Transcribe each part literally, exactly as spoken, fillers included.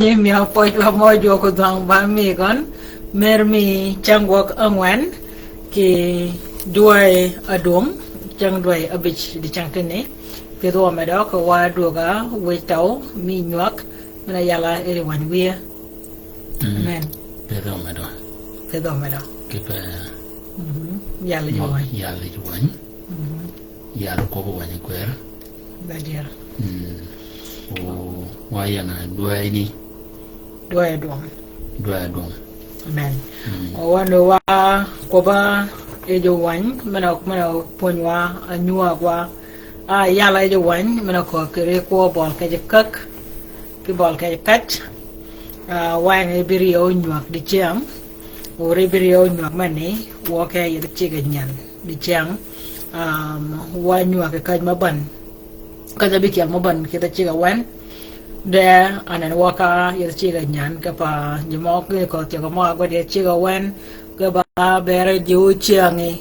Miø pwøj wa mø jwøk odhwang ba mi gøn, mer mi cäng gwøg ángwen, ki dwäy adwøng, cäng dwäy ábïj di cäng kinni. Pïdh wø medø kì wa dwöga wëj tøw mi nywag, men-a yala eri wänyi wïye. Mm. Amen. Pïdh wø medø. Pïdh wø medø. Kì pe. Mhm. Yal ji wänyi. Yal ji wänyi. Mhm. Yal kwøb wänyi kwer. Ba dyër. Mm. O, wa ying-a dwäy ni. Dwäy adwøng. Dwäy adwøng. Amen. Mm. O wan wa kwøb-a yij wänyi, men-a, men-a pwöny wa, a nywag wa. A yal-a yij wänyi, men-a kööb kì ri kwøb bøli kej käg, kì bøli kej kac. A, wa ying-a bï ryew nywag diceng. O ri bï ryew nywag men-ni, wø ke yij cigg-a nyän. Diceng, um, wa nywag kì käj mø bän. Käj-a bïkyel mø bän, kì yij cigg-a wän. De, anan wa ka yij cigg-a nyän, kì pa ji mø ki kööb tyëgø mø a gwed yij cigg-a wän, kì ba bere ji ócängí.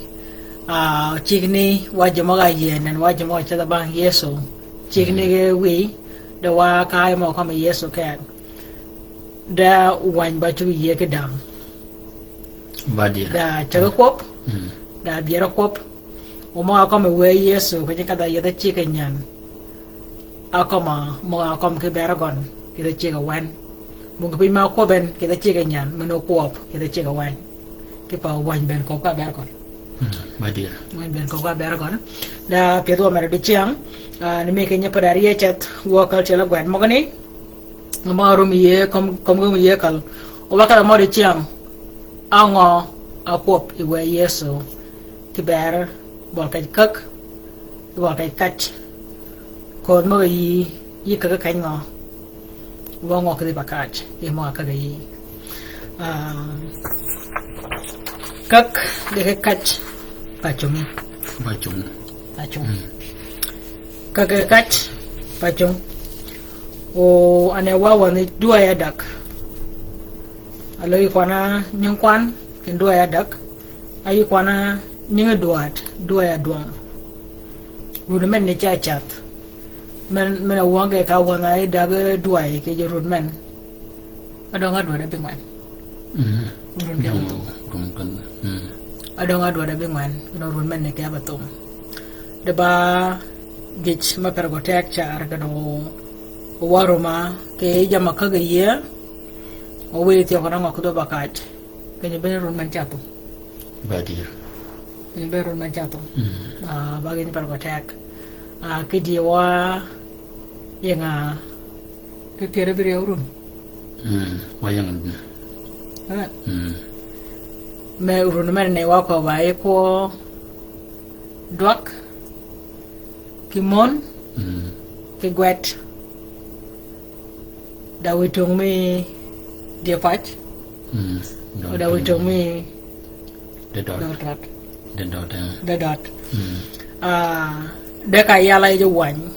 A, cigg ni, wa ji mø ga yie, anan wa ji mø ga cedh bang Yëso. Cigg ni ge wïy, de wa ka yi mø kømmi Yëso kän. Da wänyi ba cuggi yie ki däng. Ba dyër. Da cäggi kwøb. Mm. Da byër kwøb. O mø a kømmi wë Yëso, kì ji kadh-a yij cigg-a nyän. A kømmi, mø a kømmi kì bër gøn, kì yij cigg-a wän. Mø kì piny ma kwøb en, kì yij cigg-a nyän, men-a kwøb, kì yij cigg-a wän. Kì pa wänyi bënn kööb ka bër gøn. Mm, ba dyër. Wänyi bënn kööb ka bër gøn. Da pïdh wø medø diceng, a, ni mi kì nyi pa da rye ceth, wø käl cel-a gwed møgani. Mø rum yie, kömi, kömi rum yie käl. O ba kadh-a mø diceng. Á ngø a kwøb yi wë Yëso. Kì bër, bøli kej käg, bøli kej kac. Kööb mø ga yï, yï käg keny ngø. Wa ngø kì dhi pa kac, yï mø ga käg yï. A, käg, di ki kac, pa cungi. Pa cungi. Pa cungi. Mm. Käg ki kac, pa cungi. O, ane wa wänyi dwäy adäg. Alöög yi kwan-a nying kwan, ken dwäy adäg. A yi kwan-a nying dwaad, dwäy adwøng. Run men ni ca cath. Men, men-a wøng ge ka wänyi däg dwäy kì ji run men. Adøng-a dwaad ábïngwen. Mm. Run kì ábïthum. Run kì, mm. Adøng-a dwaad ábïngwen, kì nong run men ni kì ábïthum. De ba gïj me per gø teg car kì nong wa ruma, kì jamm-a käggi yie, o wïy thyew kì nong ngø kì dhwøb-a kac. Keny-a bene run men ca thum. Ba dyër. Keny-a bene run men ca thum. Mm. A, ba gïn per gø teg. A, kidie wa ying-a kì pyär abïryew run. Mm, wa ying-a. Eh. Mm. Me run men ni wa kwøb-a yi kwøb dwag, kì mön, mm, kì gwed. Da wïj tung mi dye pac. Mm. Da wïj tung mi dye død. Dye død. Dye død, eh. Dye død. Mm. A, de ka yal-a yij wänyi.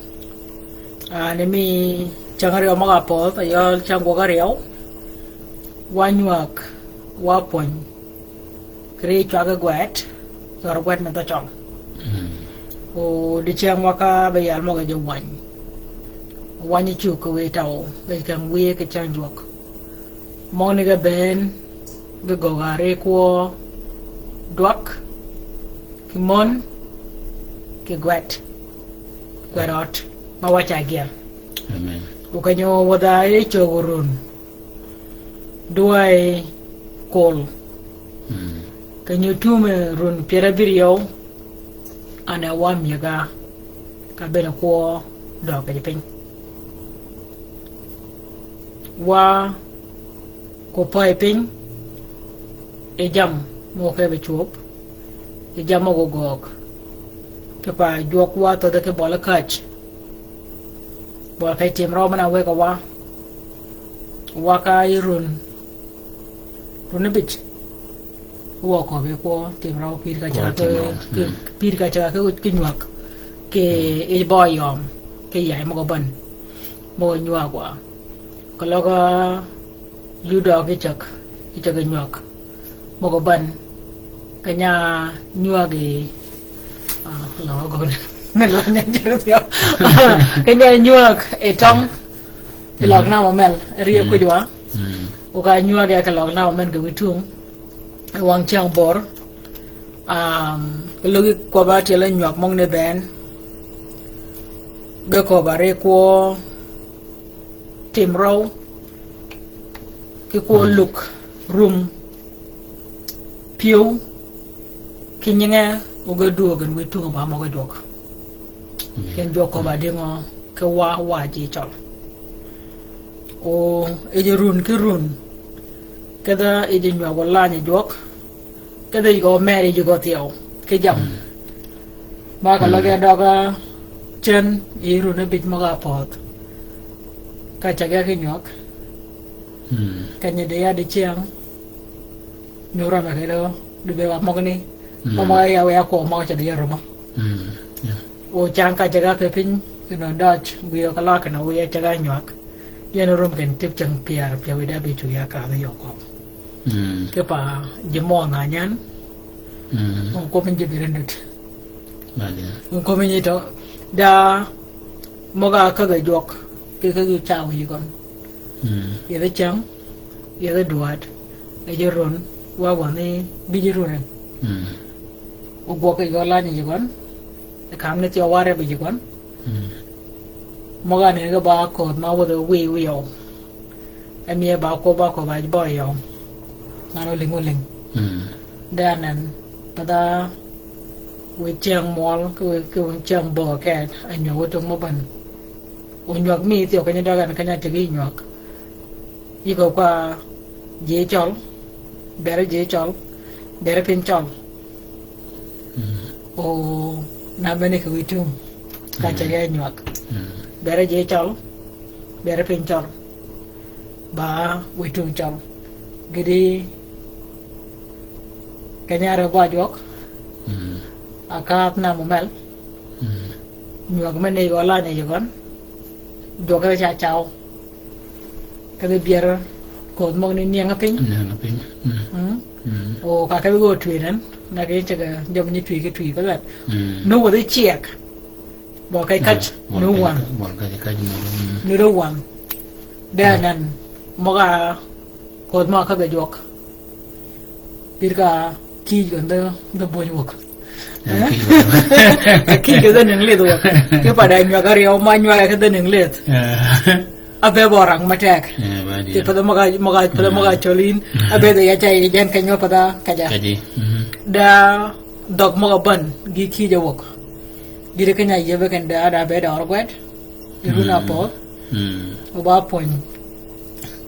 A, ni mi cäng áryew møg-a pödh, a yøl cäng gwøg áryew. Wa nywäg, wa pwöny. Kì ri cwag gwed, yør gwed me dhø cøng. Mm. O diceng wa ka be yal møg-a ji wänyi. Wänyi cugg kì wïy tøw, be keng wïye kì cäng jwøk. Møgani ge bënn, ge gøgga ri kwøb dwag, kì mön, kì gwed. Gwed ød, ma wa ca gyel. Amen. O keny-a wädh-a yi cögø run. Dwäy kol. Mm. Keny-a tume run pyär abïryew, ane wa myëg-a, ka bene kwøb døøg kej piny. Wa kwøb pay piny, yi jammì mø ke be cwöb, yi jammì mø gøgøøg. Kì pa jwøk wa thödhe kì bøli käj. Bøli käj tim røw men-a wëgg-a wa. Wa ka yi run. Run ábïj. Wa köbbi kwøb tim røw pïr ka cäg-a kì, pïr ka cäg-a kì nywäg. Kì yij bø yøm. Kì yayi møg-a bän. Mø nywäg wa. Keløg-a yudø ki cäg, ki cäg nywäg. Møg-a bän. Keny-a nywäg yi, ah, løg gøn. Løg nyan jir thyew. Keny-a nywäg yi tøng. Kì løg nam omel, rie kwïjwa. Mm. Oka nywag ya kì løg nam omel kì witung. Wang cyäng bor. Um, kì løg kwøbb-a tyel nywag møgani bënn. Ge kwøbb-a ri kwø tim røw. Kì kwø luk rum. Pyëw. Kì nyinge, o ge dwøøg en witung ba møg-a jwøk. Kì jwøk kwøbb-a dingø, kì wa, wa ji cøl. O, yij run kì run. Kedha yij nywag o lany jwøk. Kedha yij gø mer yij gø thyew. Kì jammì. Ba ka løg ya døg-a cen, yij run abij møg-a pödh. Ka ceg ya kì nywag. Keny-a di ya di cyäng. Nurø me kì dø, di be wa møgani. Møg-a ya, ya kwøb møg-a ceg ya rumø. O cyäng ka ceg-a kì piny, kì nöng døj, wiy-a ka løg kì nöng wiy-a ceg-a nywag. Yen rum kì tïp cyäng pyär, pyär wiy da bï cug ya ka yø kwøb. Kì pa ji mø na nyan. Ong kwøb ji bï rindøt. Ong kwøb nyi tø. Da møg-a kägg-a jwøk. Kì kägg-a caw yï gøn. Yedhe cäng. Yedhe dwad. Yedhe run. Wa wani biji run. O gwøg yij gø lany yij gøn. Kam ni thyew wa reb yij gøn. Møg-a ni ge ba ködh ma wädhi wiy wiy o. Emi e ba kwøb ba kwøb ba bø yø. Ngan olïng olïng. De anen, pa da wiy cyäng mwøl, kì wiy, kì wiy cyäng bø ked, a nywag o tong mø ban. O nywag mi thyew keny-a døg en keny-a teg yi nywag. Yï gø kwa ji cøl, bere ji cøl, bere piny cøl. O, na mene kì wiy tung. Ka ceg ya nywag. Bere ji cøl, bere piny cøl. Ba wiy tung cøl. Gïti keny-a re ba jwøk. A ka nam omel. Nywag mene yij gø lany yij gøn. Jwøk re ca caw. Kedhi byerø ködh møgani nyinge piny. Nyinge piny. O ka kedhi gø twi nen, na kì ceg-a jammì nyi twi kì twi ba that. Nöng wädhi cyeg. Bø kej kaj, nöng wäng. Bø kej kaj, nöng wäng. Nöng wäng. De anen, møg-a ködh mø ka be jwøk. Pïr ka kïj gøn dhø, dhø bwöny wäg. Kïj gøn dhø neng lidh wäg. Kì pa da nywag aryew ma nywag kì dhø neng lidh. Abe bø rang matek. Ti pa dhø møg-a, møg-a, pa dhø møg-a cøl yïn. Abe dhø ya ca yij en keny-a pa da kaja. Kaji. Da dhøg møg-a ban, gi kïj-a wäg. Gïti keny-a yebe kende ada be da ør gwed. Yij run a pödh. O ba pwöny.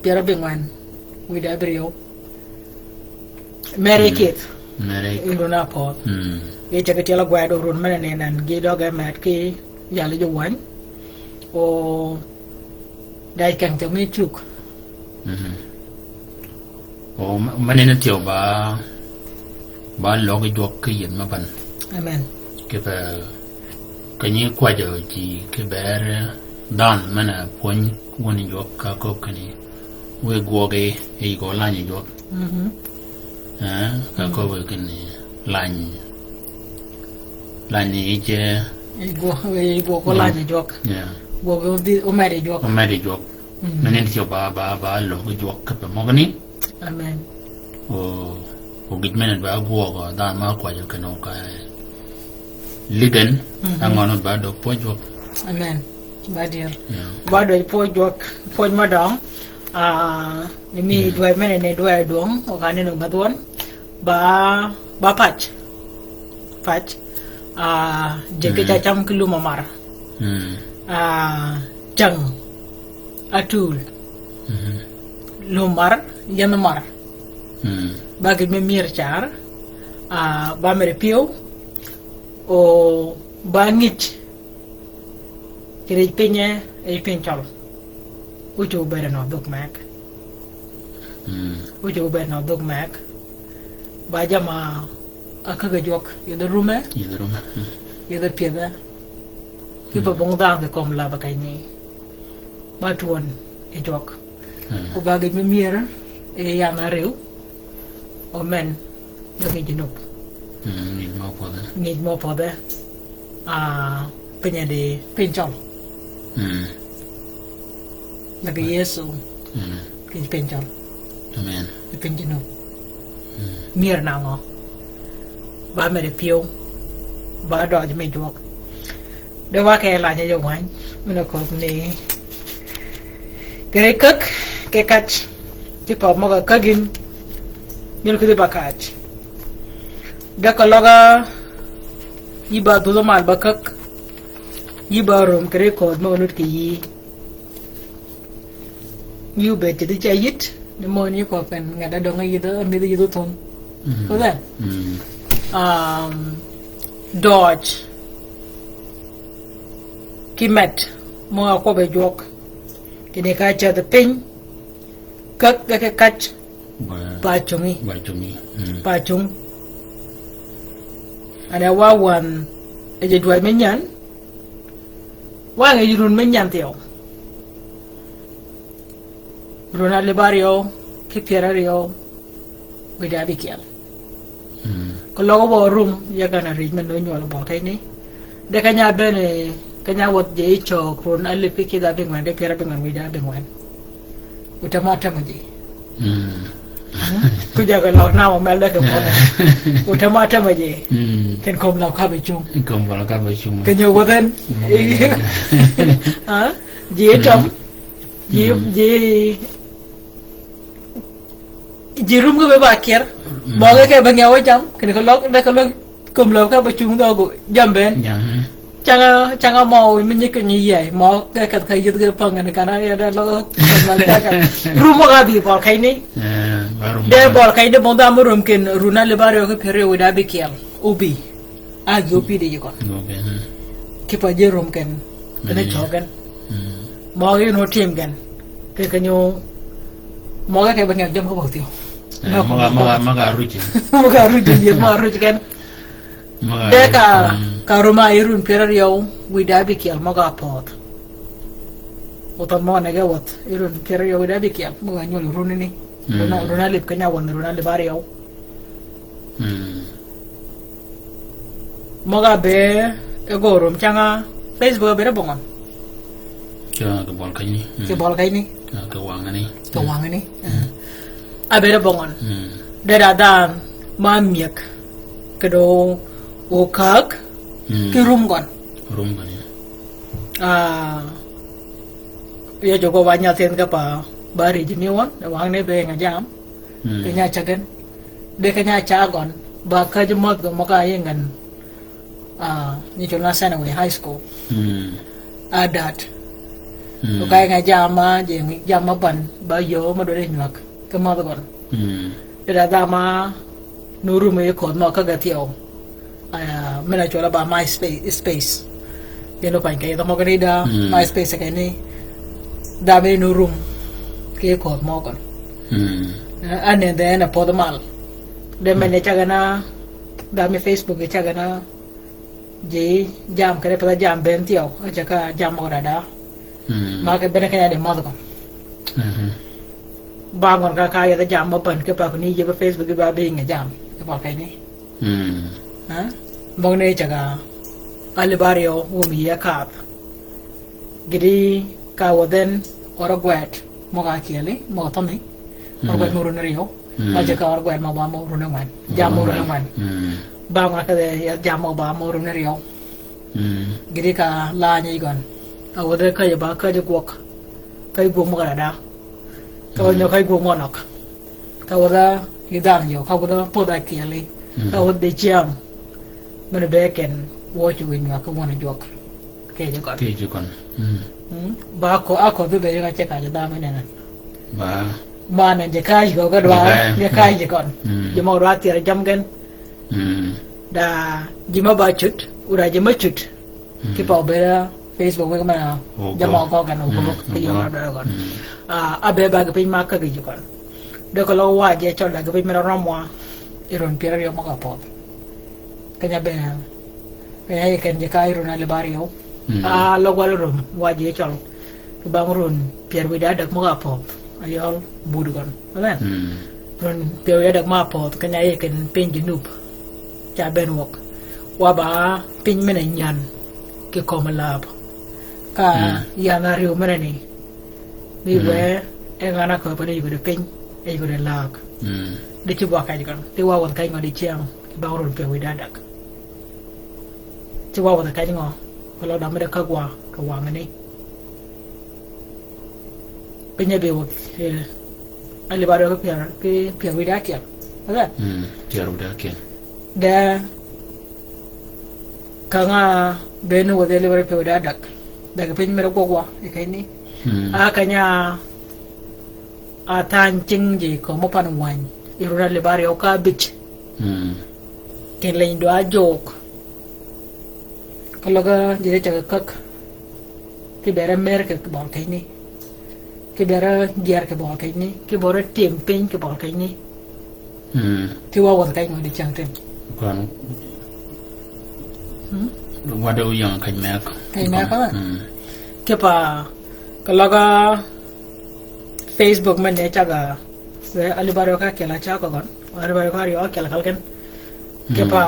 Pyär abïngwen. Wiy da abïryew. Mere kïdhi. Mere. Yij run a pödh. Ge ceg tyel gwed o run mene nen gi døg e med ki yali jo wany. O daj keng te mi cug. O ma-, mene ni thyew ba, ba løg jwøk ki yeth me ban. Amen. Ki pe, keny-a kwajø ji ki ber dhanhø mene pwöny wun jwøk ka köbbi kinni. Wiy gwøgi, yij gø lany jwøk. Eh, ka köbbi kinni lany. Lany yij, eh. Yij gwøg, yij gwøg o lany jwøk. Yeah. Gwøg o dhi, o medi jwøk. O medi jwøk. Mene ni thyew ba, ba, ba løg jwøk ki pe møgani. Amen. O, o gïj mene ba gwøg, dhanhø ma kwajø kinni o ka Liden, angøn ba døg pwøj jwøk. Amen. Ba dier. Yeah. Ba døg pwøj jwøk, pwøj madøng. Ah, ni mi dwaj mene ni dwaj dwøng, o ka ni nung madhwon. Ba, ba pac. Pac. Ah, jeki ca cam ki lum mar. Ah, cäng. Atul. Lum mar, yien mar. Ba gïj me myër car, ah, ba mere pyëw, o ba ngïj. Kì rij pinye, e piny cøl. Ocow bede nø dhuk meg. Ocow bede nø dhuk meg. Ba jamm-a käggi jwøk, yedhe rume. Yedhe rume. Yedhe pyëdhe. Ki pa bong dhanhø kì kömi labø keny-a ni. Ba twön yi jwøk. O ba gïj me myër, e yan aryew. O men, ba ngïj jinub. Ngïj mø pödhe. Ngïj mø pödhe. Ah, pinye di, piny cøl. Mm. Lagi Yesu. Mm. Kï piny cøl. Amen. Kï piny jinu. Mm. Myër nangø? Ba mede pyëw. Ba døj mi jwøk. De wa ke lany yø wany. Mene köbbi ni. Kere käg, ke kac. Ki pop møg-a käggi. Nyol kïdhi ba kac. De keløg-a. Yï ba dhudh mal ba käg. Yï ba rum kere ködh møg-a nud kì yï. Yï obed kidhi ca yït, ni møn yï kwøb ken ngat-a dønge yïdh, midh yïdh othun. Mm. Kodhe? Mm. Um, døøj. Ki met, mø-a kwøbbe jwøk. Kinni ka cädhi piny. Käg, käg, käg, kac. Ba, ba cungi. Ba cungi. Mm. Ba cung. Ane wa wan, e ji dwaj me nyan. Wa nge ji run me nyan thyew. Run alib aryew, ki pyär aryew, wïdá bikyel. Mm. Keløg wa rum, ya kan a rij men nywøl bøl keny ni. De keny-a bene, keny-a wäth ji yi cøg, run alib ki kïdhi abingwen, de pyär abingwen, wïdá abingwen. Otema tema ji. Mm. Hmm? Kuja ke lok na mo mel de ke pone. Otema tema ji. Mm. Ken kom lok ka be cung. Kom lok ka be cung. Ken yo wäthen. Mm. Ha? Ji tam. Ji, mm, ji, ji rum ke be ba kyër. Mm. Møge ke be ngew jam. Ken keløg, de keløg. Kom lok ka ba cung dhøg jam ben. Jam, eh. Canga, canga mø mi nyi ke nyi yie. Mø ke ket ka yïdh ge pang ni kana ya da lo. Rum mø ga bi bøl keny ni. Eh, ba rum. De bøl keny ni bong da mø rum ken run alib aryew ki pyär aryew wïdá bikyel. Obi. A gi obi de yikon. Obi, hmm. Ki pa ji rum ken. Kene, mm, cøg gen. Mm. Mø gi no tim gen. Ke kenyo. Mø ge ke ba ngew jam ko ba thyew. Eh, mø ga, mø ga, mø ga ruj. Mø ga ruj, mø ga ruj gen. De ka, mm, ka rum a yi run pyär aryew, wïdá bikyel møg-a pödh. Othøn mø ne ge wäth, yi run pyär aryew, wïdá bikyel, møg-a nywøl run ni. Mm. Run a, run alib keny-a wøn, run alib aryew. Mm. Møg-a be, e gø rum canga, Facebook a bere bong on. Ki, ki bøl keny ni. Mm. Ki bøl keny ni. Ki, ki wangani. Ki wangani. Mm. A bere bong on. Mm. De da dhan ma myëg. Kidø okak. Mm. Ki rum gøn. Rum gøn, ya. Ah, ya jøg-a wa nya thyen ka pa ba rij ni wøn. De wangani be nga jam. Mm. Keny-a cäg gen. De keny-a cäg gøn. Ba käjji mädh gø møg-a yï ngan. Ah, ni col na Seneway High School. Mm. A dat. Mm. Ka yï nga jam ma, ji jam ma ban, ba yöö ma dwaddi nywag. Ki mädh gøn. Mm. Di da dhama, nu rum yi ködh mø ka ga thyew. Ah, men-a col-a ba MySpace, space. Gïn okwany keny-a dhø mø gïn da, mm, MySpace keny-a ni. Dhama nu rum. Ki ködh mø gøn. Mm. Ah, a nende en a pödh mal. De men-a cäg na, dhama Facebook cäg na. Ji jam kere pa jam ben thyew, a cäg ka jam møg-a da. Mm. Ma ke bene keny-a di mädh gøn. Mhm. Ba gøn ka ka yadh jam mø pan ke pa kuni ji ba Facebook ba be nge jam. Ke pa keny ni. Mm. Ha? Møg ni cäg a alib aryew wum yi a kadh. Gïti ka wädhen ör gwed møg-a kyeli, møg-a thøni. Ör gwed mø run aryew. Mm. Ka ji ka ör gwed mø ba mø run angwen. Jam mø run angwen. Mm. Ba ngwa ka de ya jam mø ba mø run aryew. Mm. Gïti ka lany yi gøn. A wädhe ka ji ba ka ji gwøg. Ka ji gwøg mø ka da. Ka wädhe, mm, ka ji gwøg mø nøg. Ka wädhe yi dhanhø, ka wädhe pödh a kyeli. Mm. Ka wädhe de cyäm. Men-a be ken wø ci wïj nywag ki wøn jwøk. Kì ji køn. Kì ji køn. Mm. Mm. Ba ko, a ko bi be ka ce ka ji dhanhø nene. Ba. Mane ji ka ji ko ka dwa, ji ka ji køn. Mm. Ji mø dwa thyer jam gen. Mm. Da ji mø ba cut, u da ji mø cut. Mm. Ki pa obed Facebook wek mana, o, jam ko, ko kan o ko, mm, ki yo, o, da ko. Mm. Ah, a be ba ki piny ma ka ki ji køn. De ko lo wa ji cøl da ki piny mera røm wa. Yi run pyär aryew møg-a pödh. Keny-a be, keny-a yï ken ji ka yi run alib aryew. Mm. A, løg wal rum, wa ji cøl. Ki bang run pyär wïdá däg møg-a pödh. Ayøl bud gøn. Amen. Mm. Run pyär wïdá däg møg-a pödh, keny-a yï ken piny ji nub. Ca ben wøg. Wa ba piny men-a nyan. Ki kömi lab. Ka, mm, yan aryew men-a ni. Bi wë, e ngan-a kööb-a di yïgø di piny, e yïgø di laag. Di ci bwa kej gøn, di wa wädhi kej ngø di cyäng, ba wun run pyëw wïdá däg. Ci wa wädhi kej ngø, wa løg dø mede käg wa, kì wangani. Piny e bi wädhi, eh, alibado ki pyëw, ki pyëw wïdá kyel. Aga? Pyëw wïdá kyel. De, Ka nga bene wädhi alibari pyëw da däg. Däg piny mere gwøg wa, i keny ni. A keny-a, a thany cing ji kömi pan wäny. I run alibari o ka bïj. Ken leny dwa jok. Ka løg-a ji de cäg käg. Ki bere mer kì bøl keny ni. Ki bere gyer kì bøl keny ni. Ki bere tim piny kì bøl keny ni. Ti wa wädhi keny ngø di cyäng tin. Kwan. Wadø yøng keny mæg. Keny mæg, ah. Kipa, ka løg-a Facebook men ni cäg-a, we alibari ka kyel a cäg gøn. Alibari ka ryo kyel kal ken. Kipa,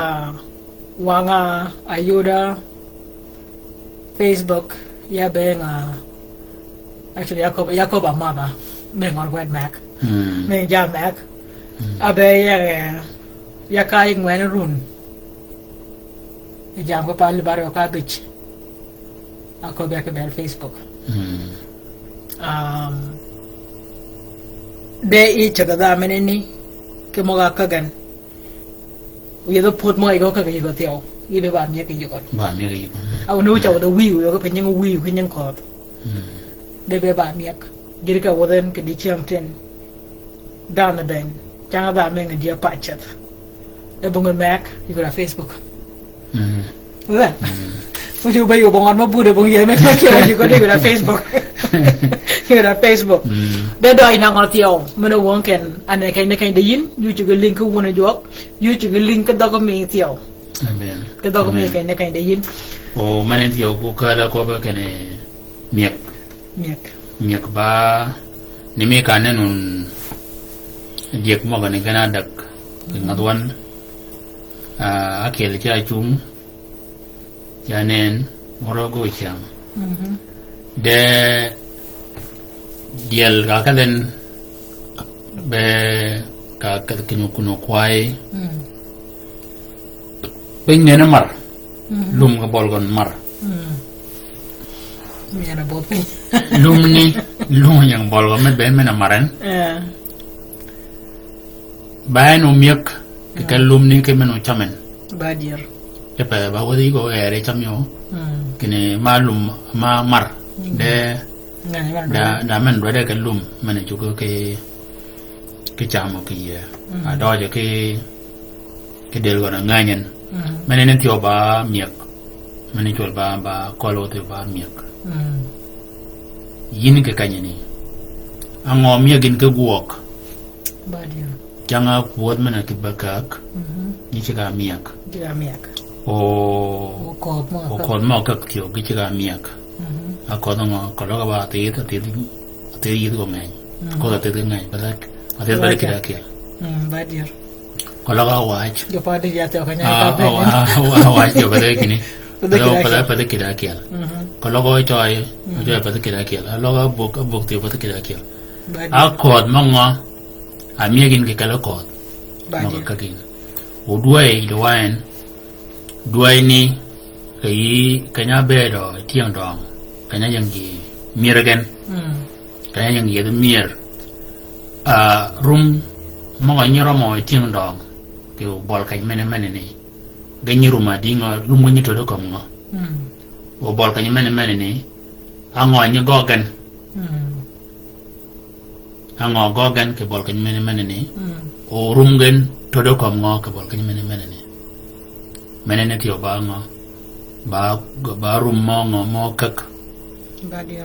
Wang-a ayuda Facebook, ya be nga, actually, Yakob, Yakob a mama, me ngor gwed mek. Me ja mek. A be ya, ya ka yi ngwen run. Jam ko pa alibari ka bich. A ko be ke ber Facebook. Um, de i chaga da meneni, ke moga kagan. Yedhø pwödh møg-a yïgø kaka yïgø thyew. Yï be ba myëg yïgø. Ba myëg yïgø. A wun ca wädhi wïy, yïgø kì nying wïy, kì nying kööb. De be ba myëg. Gïr ka wädhi en kì diceng tin. Dhanhø ben. Cang dhanhø meng dye pac ceth. E bong mæg, yïgø da Facebook. Wëdhi. Wëdhi be yïgø bong ön mø bude bong yïgø mæg, yïgø da Facebook. Yïgø da Facebook. De dø inang ön thyew. Men a wøng ken, ane keny de keny de yïn, yï cugø link ki wun jwøk. Yï cugø link ki dhøg mi thyew. Amen. Ki dhøg mi keny de keny de yïn. O, men en thyew ko kala ko be kene myëg. Myëg. Myëg ba, ni mi ka nenun dyëg møg ni kena däg. Ki ngadh wan. A, akyel ca cung. Ca nen, moro go cam. De dyel ka kedhen be ka kedh kinyo kuno kwayi. Piny nene mar. Lum ka bøl gøn mar. Lum ni, lum nyang bøl gøn med be men a maren. Ba en omyëg, kì kel lum ni kì men ocamen. Ba dyër. Epedhe ba wädhi yïgø ere cam yø. Kine ma lum ma mar. De, da, da men dwede ke lum, men cugø ki, ki cam kì yie. A døjø ki, ki del gøn a ngänyen. Men en thyew ba myëg. Men cwøl ba, ba køl thyew ba myëg. Yïn kì kanyeni. Angø myëg yïn ki gwøg. Ba dyër. Cang-a kwödh men-a kì bäkäg, gi ceg-a myëg. Ceg-a myëg. O, o ködh mø, o ködh mø käg thyew, gi ceg-a myëg. A ködh ngø, keløg ba athidh, athidh, athidh yïdh gø ngeny. Ködh athidh ngeny, ba athidh ba kidi akyel. Ba dyër. Keløg a wac. Jo pa di ya thyew kanyai. A, a, a, a wac jo ba kini. Ba kidi akyel. Keløg a coy, coy ba kidi akyel. Keløg a bok, bok thyew ba kidi akyel. A ködh mø ngø, a myëg yïn kì kelø ködh. Møg-a käg yïn. O dwäy, dwäy en. Dwäy ni, kì yï, keny-a bëëdø tyëng døng. Keny-a ying ji myër gen. Keny-a ying ji myër. A, rum, møg-a nyi rømø tyëng døng. Kì bøl keny mene mene ni. Ge nyi rum a dïng, rum ge nyi tödø kömi ngø. O bøl keny mene mene ni. Angø nyi gø gen. Angø gø gen kì bøl keny mene mene ni. O rum gen tödø kömi ngø kì bøl keny mene mene ni. Mene ni thyew ba ngø. Ba, ba rum mø ngø mø käg.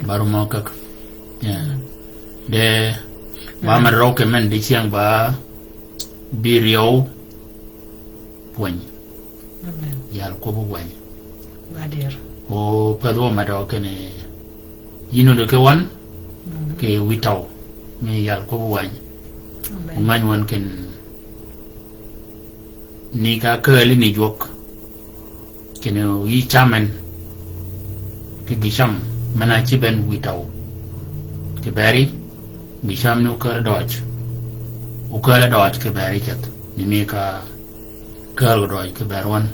Ba rum mø käg. Yeah. De, ba men røw kì men diceng ba bi ryew pwöny. Amen. Yal kwøb wany. Adier. O pedh wø medø kinni yïn odø ki wan, ki wïtøw. Mi yal kwøb wany. Amen. Ongany wan kinni ni ka käli ni jwøk. Kinni yï camen. Ki gï cam. Men-a cïb en wïtøw. kì beri, bi cam ni ókäl døøj. Ókäl døøj kì beri ceth. Ni mi ka käl døøj kì beri wøn.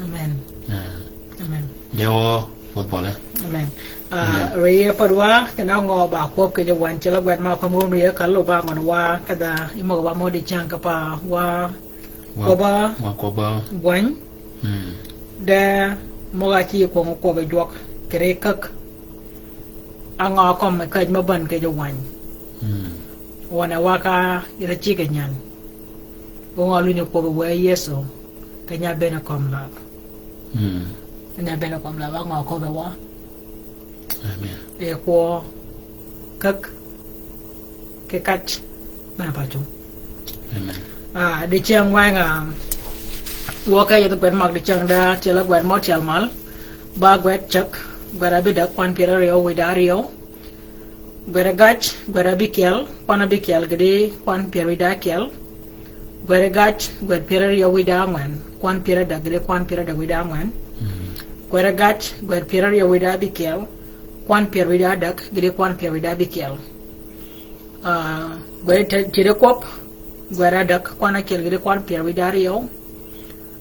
Amen. Eh. Amen. Dewo, fodh bole. Amen. Ah, amen. Rye päd wa, kinni ngø ba kwøb kì jwany, cil-a gwed ma kømmi rum rye kal o ba ngøn wa, kedha, imøg wa mø dicäng ka pa, wa, wa, kwøb-a, wa kwøb-a gwany. Mm. De, møg-a ci kwøng kwøb jwøk, kì ri käk. Á ngø kømmi käj mø bän kì jwany. Mm. Wøn-a wa ka, ira cigg-a nyan. Wøn-a lunyi kwøb wë Yëso. Keny-a ábëën kömi läb. Mm. Keny-a ábëën kömi läb, á ngø köbbi wa. Amen. E kwø käk, kì kac, men-a pa cung. Amen. Ah, dicäng weng, ah, wø ke yethi gwed møg dicäng da, cil-a gwed mø tyel mal, ba gwed cäg, gwed abïdäg, kwan pyär áryew wïdá áryew. Gwed gaj, gwed abikyel, kwan abikyel gïdï kwan pyär wïdá kyel. Gwed gaj, gwed pyär áryew wïdá ángwen, kwan pyär ádäg gïdï kwan pyär ádäg wïdá ángwen. Mm. Gwed gaj, gwed pyär áryew wïdá abikyel, kwan pyär wïdá ádäg gïdï kwan pyär wïdá abikyel. Ah, gwed te-, tïde kwøb, gwed ádäg, kwan ákyel gïdï kwan pyär wïdá áryew.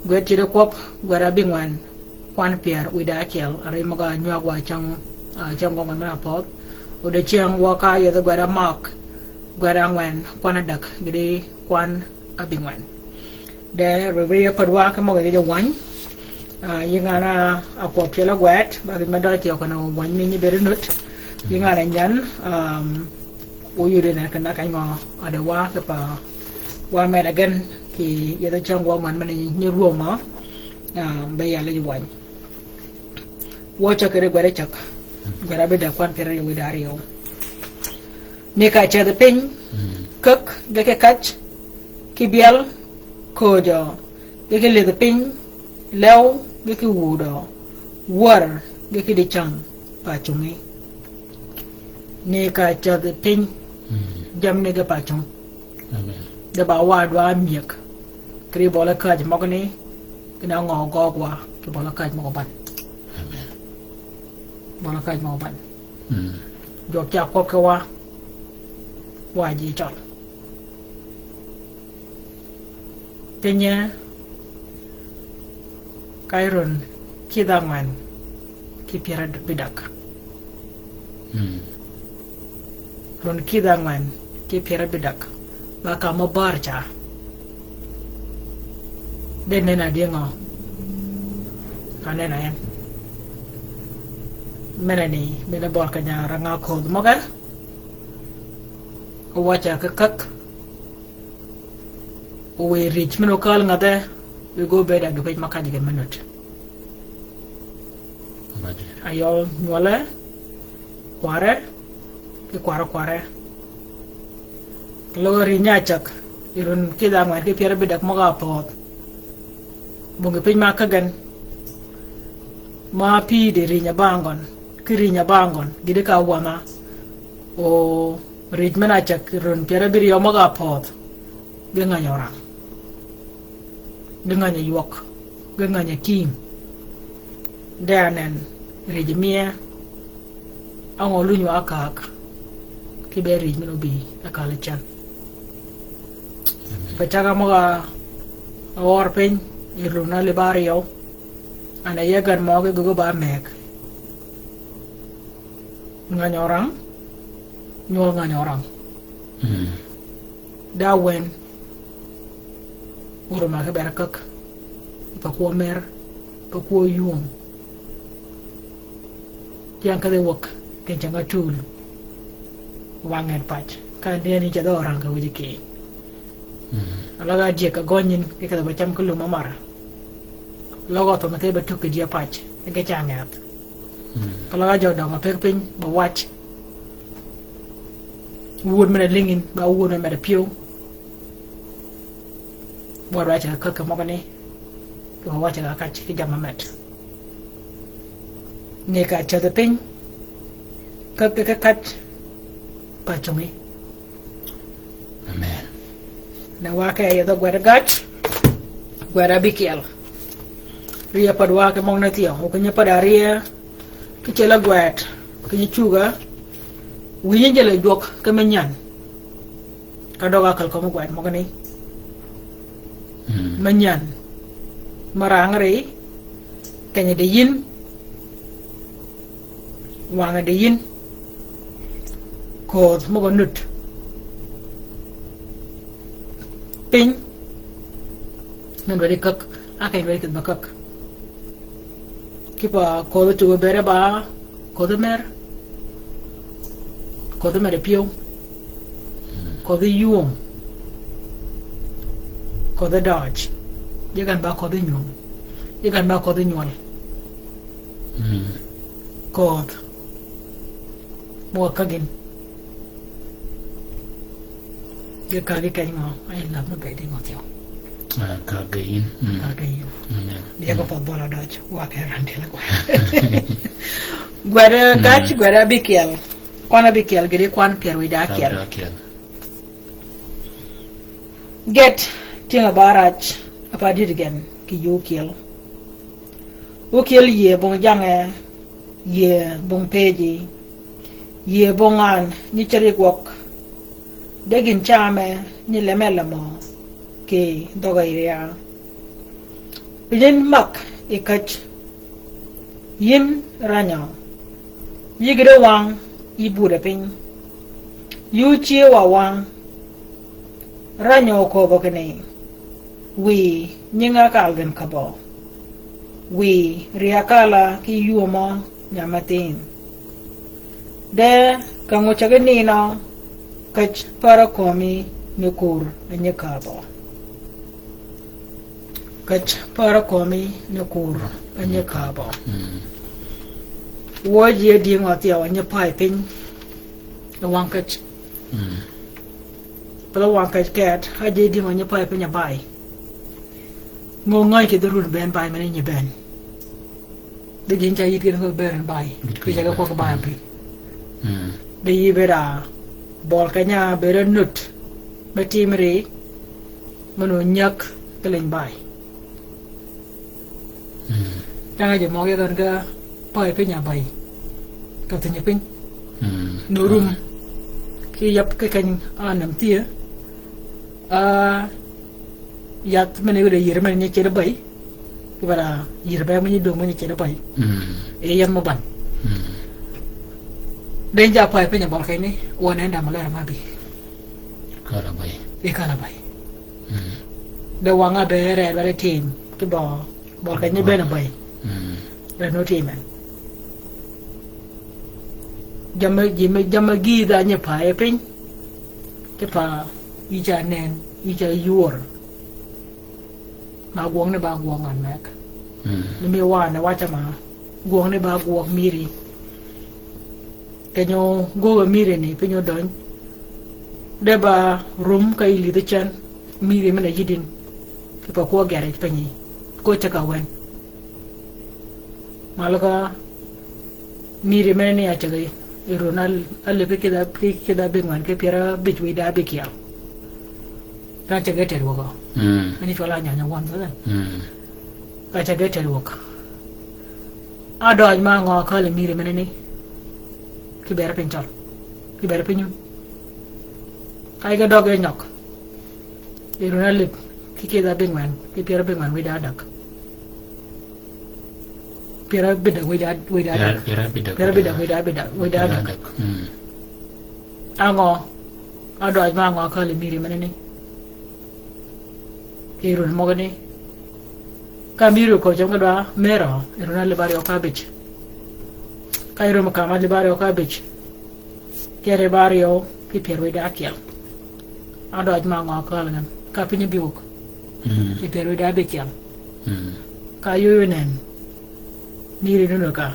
Gwed tïde kwøb, gwed abingwen, kwan pyär wïdá ákyel, ri møg-a nywag wa cäng, ah, cäng gwøg men-a pödh. O dicäng wø ka yethi gwed amøg, gwed angwen, kwan ádäg, gïdï kwan abingwen. De, rye, rye päd wa ki møg-a yij wäny. Ah, yï ngan-a, ah, kwøb cil-a gwed, ba gïn me døøj thyew kinni wäny mi nyi bëëd nut. Yï ngan-a nyan, um, Wu yudi ne kena keny ngø, a de wa ki pa, wa med agen, kì yethi cäng gwøg men men-a nyi rwöm mø, ah, be yal yij wäny. Wø cäg kì ri gwed cäg, gwed abïdäg kwan pyär áryew wïdá áryew. Ni ka cädhi piny, mm, käk, ge kì kac, kì byel, köjø, ge kì lïdhi piny, lew, ge kì wudø, wär, ge kì dicäng, pa cungi. Ni ka cädhi piny, mm, jammì ni ge pa cung. Amen. De ba wa dwa myëg. Kì ri bøli käjji møgani, kinni ngø gøøg wa, kì bøli käjji møg-a bän. Amen. Bøli käjji møg-a bän. Mm. Jwøk ca kwøb ki wa, wa ji cøl. Pinye, ka yï run kïdhi ángwen, kì pyär abïdäg. Mm. Run kïdhi ángwen, kì pyär abïdäg. Ba ka mø bär ca. De nen-a dye ngø. Ka nen-a en. Men-a ni, men-a bøl keny-a rang-a ködh møge. O wacce ki käk. O wë rïj men-a ókäl ngathe, wë gø bëëd a gï pëj ma kajji gen me nut. Abaje. Ayø nywøle, kwarre, kì kwarre kwarre. Løg rïj nya cäg, yï run kïdhi ángwen kì pyär abïdäg møg-a pödh. Bong gï pëj ma käggen, ma pï di rïj-a bangøn, kì rïj-a bangøn, gïdï ka wänha. O rïj men-a cäg run pyär abïryew møg-a pödh, ge ngäny orang. Ge ngäny ywøg. Ge ngäny kïng. De anen, rïj mie. Á ngø lunyi wa ákääg. Kì be rïj men-a óbï, ákääl cän. Amen. Pe cag-a møg-a, a wør piny, yï run-a lïbá áryew. An a ye gen mø ge gøggi ba meg. Ngäny orang, nywøl ngäny orang. Mm. Da wen, oruma ki ber käk, pa kwø mer, pa kwø yum. Tyang kedhi wäg, keny cäng-a tul. Wa nget pac, ka ndeni cedh orang kì wïj kï. Mm. Løg ádyëg ka gønyin, kì kedhi ba cam ki lum amara. Løg øthø me thie ba tug kì dye pac, kì ca ngeth. Mm. Ka løg ájø døngø peg piny, ba wac. Wud men-a lïngin, ba wud men-a pyëw. Ba wac ka käk møgani, ba wac ka kac ki jammì med. Ni ka cädhi piny, käk ki kac, pa cungi. Amen. Ne wa ke yethi gwed gaj, gwed abikyel. Rye päd wa ki møgani thyew, o keny-a päd arye, kì cil-a gwed, keny-a cugø, Wïnyi jel a jwøk ki me nyan. Ka døg-a ákal kömi gwed møgani. Mm. Me nyan. Me rangri, kenyi di yïn, wangø di yïn, köödh møg-a nud. Piny, ngan weri käg, a kenyi weri kädh ba käg. Kipa ködhi tugø bere ba, ködhi mer, ködhi mer pyëw, ködhi ywöng, ködhi døøj, ji gan ba ködhi nywöng, ji gan ba ködhi nywøl. Mm. Ködh. Mø wa käggi. Ge kagi keny ngø, ay lab ni bedi ngø thyew. Ah, kagi yïn. Mm. Kagi yïn. Amen. Diego pa bøla døøj, wa ke randi la gwa. Gwed, mm, kach, gwed abikyel. Kwan abikyel, gidi kwan pyerwïj da akyel. Akyel. Get, tyëng-a ba raj, apa dïd gen, kì yï ókyel. Ókyel yïe bong jangø, yïe bong pëjji, yïe bong an nyi ceri gwøg, de gïn camø nyi leme lemø kì dhøg-a yï rya. Piny en mak yi käj, yïn ranyø, yï gïd-a wang, yï budø piny, yï ócye wa wang, ranyø oköbø kinni, wiy nyinga kal gen käbbø. Wiy ri akala ki ywömø nya mathin. De ka ngø cägi ninø, käj pärø kömi ni kur a nyi käbø. Käj pärø kömi ni kur a nyi käbø. Mm. Wø ji a dïng ø thyew a nyi pay piny. E wang käj. Mm. Pala wang käj ket, a ji a dïng ø nyi pay piny a bay. Ngø ngäny kì dhorun bënn bay men nyi bënn. De gïn ca yït gïn kì bënn bay. Kì ca ge kwøg bay piny. Mm. De yï bëëd a bøl keny-a bëëd a nut. Be timri, men o nyäg ki leny bay. Mm. Dang-a ji møg-a gøn ga pay piny a bay. Ka thïnyi piny. Mm. Ni rum. Ki yab ki keny a nam thie. A, yath men-a yod a yïr men-a nyi ced a bay. Ki bara yïr bay men-a nyi döng men-a nyi ced a bay. Mm. E yath mø ban. Mm. De ja pay piny a bøl keny ni, wøn en dam lera ma bi. Kala bay. E kala bay. Mm. De wang-a be ree, ree tim. Ki bø, bøl keny ni bënn a bay. Mm. Ree nu tim en. Jamm-a, ji me, jamm-a gïïdh-a nyi pay piny. Kipa, yï ca nënn, yï ca ywör. Ma gwøng ni ba gwøng an meg. Mm. Ni mi wan e waca ma, gwøng ni ba gwøg mïri. Keny-a gwøg mïri ni, piny odøny. De ba rum ka yï lïdhi cen, mïri men-a yïdin. Kipa kwø geri pinyi. Kwø ceg-a wen. Malø ka mïri men-a ni a cägi, yi run al-, alïp ki kïdha, ki kïdha abïngwen ki pyär abïj wïdá abïkyel. Ka cägi ted wøg. Mm. Men-a cwøl-a nyanya wan thø. Mm. Ka cägi ted wøg. A døøj ma ngø kali mïri men-a ni. Ki ber piny cøl. Ki ber piny un. Ka yige døg e nyøg. Yi run alïp ki kïdha abïngwen, ki pyär abïngwen wïdá adäg. Pyär abïdäg wïdá, wïdá adäg. Pyär abïdäg wïdá adäg. Pyär abïdäg wïdá, wïdá, wïdá adäg. Mm. Angø, a døøj ma ngø kali mïri men-a ni. Yi run møgani. Ka mïri oköbbi cam ka dwa mërø, yi run alïp aryøw ka abïj. Ka yi run mø kam alïp aryøw ka abïj. Kere ba aryøw ki pyär wïdá akyel. A døøj ma ngø kali gen. Ka piny bi wøg. Mm. Ki pyär wïdá abïkyel. Mm. Ka yöö nënn. Mïri nunu ka.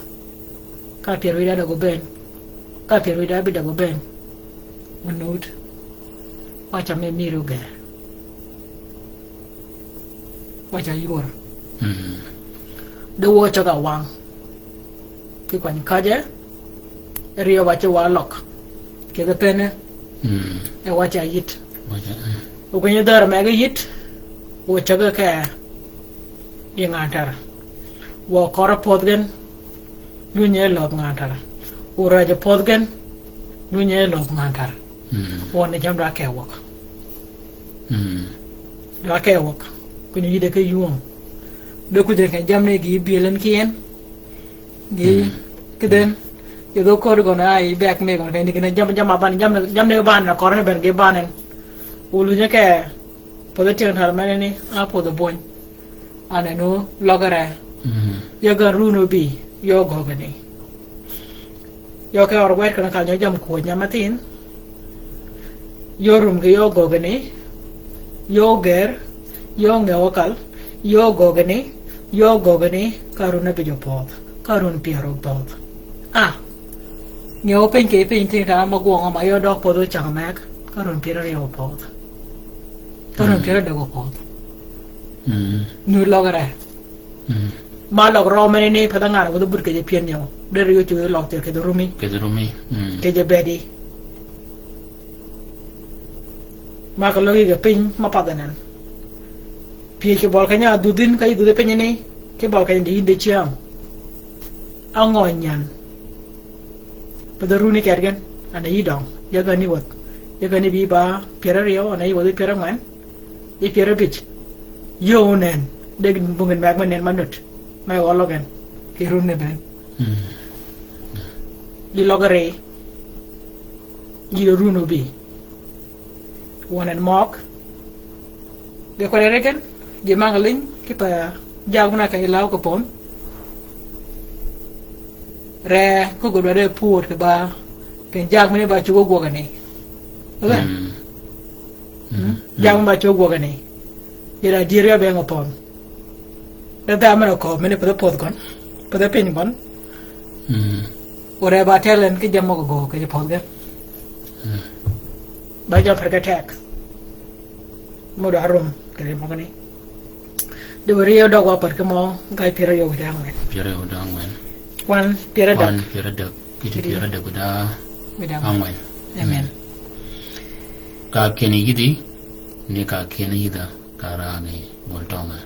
Ka pyär wïdá adäg obënn. Ka pyär wïdá abïdäg obënn. Onud. Waca me mïri ogër. Waca ywör. Mm. De wø ceg-a wang. Ki kwany kaje, ryew waci wa løg. Kidhi pene, mm, e waci ayït. Waci, mm. Okwiny dhør mege yït, wø cege ke yi ngan tara. Wø kør pödh gen, lunyi e løb ngan tara. Wø rej pödh gen, Nunye lok ngan tar. Mm. Wøn ni jam dwa ke wøk. Mm. Dwa ke wøk. Kuni yide ke yuong. Be kudhe ke jam ne gi bielen kien. Gi, mm, kiden. Ye do kod gøn ai bek me gøn ke ni kine jam, jam aban, jam, jam ne ban na kor ne ben gi banen. Ulu nye ke Podho tyëng tär meneni, a podho bwöny. Anenu løgere. Mm. Yie gan run obï, yie ogögeni. Yie ke ør gwed kene kal nyo jam kwöj nya mathin. Yie orum ki yie ogögeni. Yie oger, yie ong'ew okal, yie ogögeni, yie ogögeni, ka run abij opodh, ka run pyär opodh. Ah. Ng'ew piny kì piny tyëng tär ma gwøng ma yie odøg podh ocäng meg, ka run pyär aryø opodh. Ka run, mm, pyär adek opodh. Mm. Nu løgere. Mm. Ma løg rø meneni pedh ngan wudh but kì je pien nyø. De ryo cwöy løg thir kì je rumi. Kì je rumi. Mm. Kì je bedi. Ma ka løg yïge piny ma padhe nen. Pyëj kì bøl keny-a dhudhin ka yï dhudhi piny ni. Kì bøl keny-a di yïn di cyäng. Angø nyan. Pedh runi kedgen, ane yï døng, yie gani wäth. Yie gani bï ba pyär aryø, ane yï wäth pyär angwen. Yï pyär abij. Yie onen, deg bungin meg me nen manut. Me gø løgen. Kì run ne ben. Mm. Yï løgere. Yï run obï. Wøn en møg. Ge kwødde regen, ji mang liny, kipa jag mena keny law kì pon. Re, ko gudwa de pur kì ba, keny jag mena ba cugo gwøgani. Oge? Mm. Mm. Mm. Jag mena ba cugo gwøgani. Ji da dier ya be ngø pon. De dha mena ko, mena pwødhe pwødh gøn. Pwødhe piny gøn. Mm. Ore ba telen ki jam møg gø, keny pwødh gen. Mm. Ba jam per ke tek. Mø dwa rum, kì ri møgani. De weri yie odøg wa pär ki mø, ga pyär aryø wïdá angwen. Pyär aryø wïdá angwen. Kwan pyär adek. Kwan pyär adek. Kiti pyär adek wïdá, wïdá angwen. Angwen. Amen. Mm. Ka keni yïdhi, ni ka keni yïdha, ka rani bol tønge.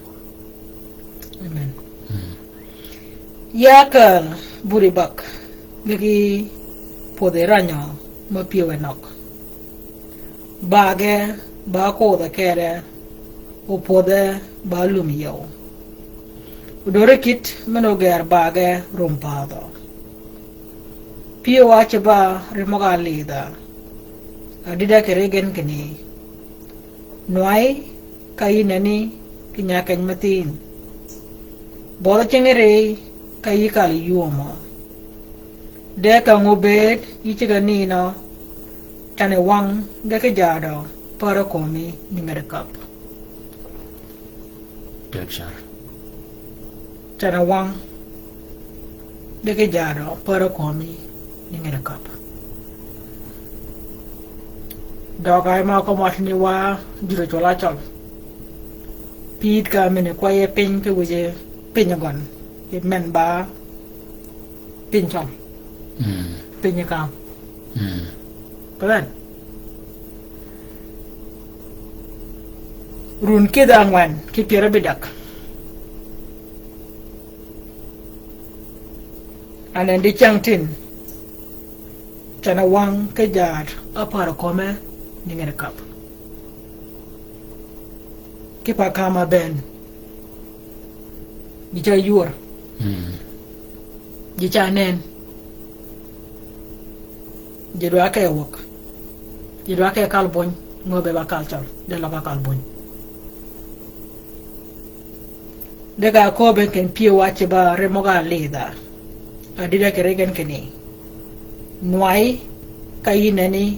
Amen. Mm. Ya kal buri bak, gigi pwodhi ranyø ma pyëwe nøg. Bage ba kodhe kede, opwodhe ba lum yeu. Odore kit men oger bage rum padhø. Pyëwa ce ba rimøg alidha. Adida kì ri gen kinni. Nwayi ka yï neni kì nya keny mathin. Bødh cingi ri ka yï kal yï ywömø. De ka ngø bëëd yï ceg-a ninø, can-a wang ge ki jadø, pär-a kömi ni ngeti kap. Tek car. Can-a wang ge ki jadø, pär-a kömi ni ngeti kap. Døg-a ma kømø watni wa jur-a cwøl acøl. Pïd ka mini kwayye piny ki wïje piny gøn. Ki men ba piny cøl. Mm. Piny kam. Mm. Pødhen. Run kidh angwen ki pyär abidek. Anen di cäng tin. Can-a wang ki jaad a pär-a kömi ni ngeti kap. Kipa kam-a bënn. Ji ca ywör. Mm. Ji ca nen. Ji dwa ke wøg. Ji dwa ke kal bwöny. Ngø be ba kal cøl. De løg-a kal bwöny. De ka köbbe ken pyëwa ce ba rimøg alidha. Adida kì ri gen kinni. Nwayi ka yï neni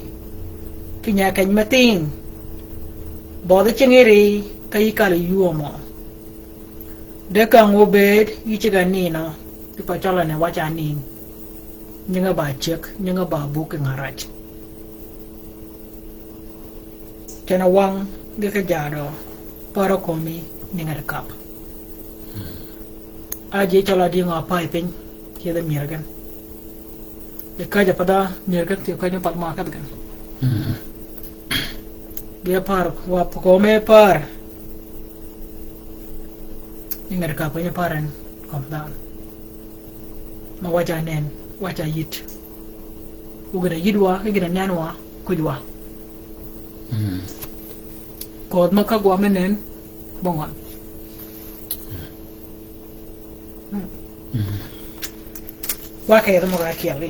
kì nya keny mathin. Bødh cingi ri ka yï kal yï ywömø. De ka ngø bëëd yï ceg-a ninø, kipa cøl-a ni wac-a nin. Nyinge ba ceg, nyinge ba buk kì ngarac. Can-a wang ge ki jaadø, pär-a kömi ni ngeti kap. A ji cøl-a di ngø a pay piny, ci de myër gen. Di käjj-a path-a myër gen, ci käjj ni path ma kedh gen. Mm. Ge pär, wa kömi pär. Ni ngeti kap, ni pär en, kömi dhanhø. Ma wac-a nen, wac-a yït. Wu gïn-a yïdwa, ki gïn-a nenwa, kwïjwa. Mm. Ködh mø ka gwa me nen, bøngøn. Mm. Mm. Wa kedhi møg-a ákyeli.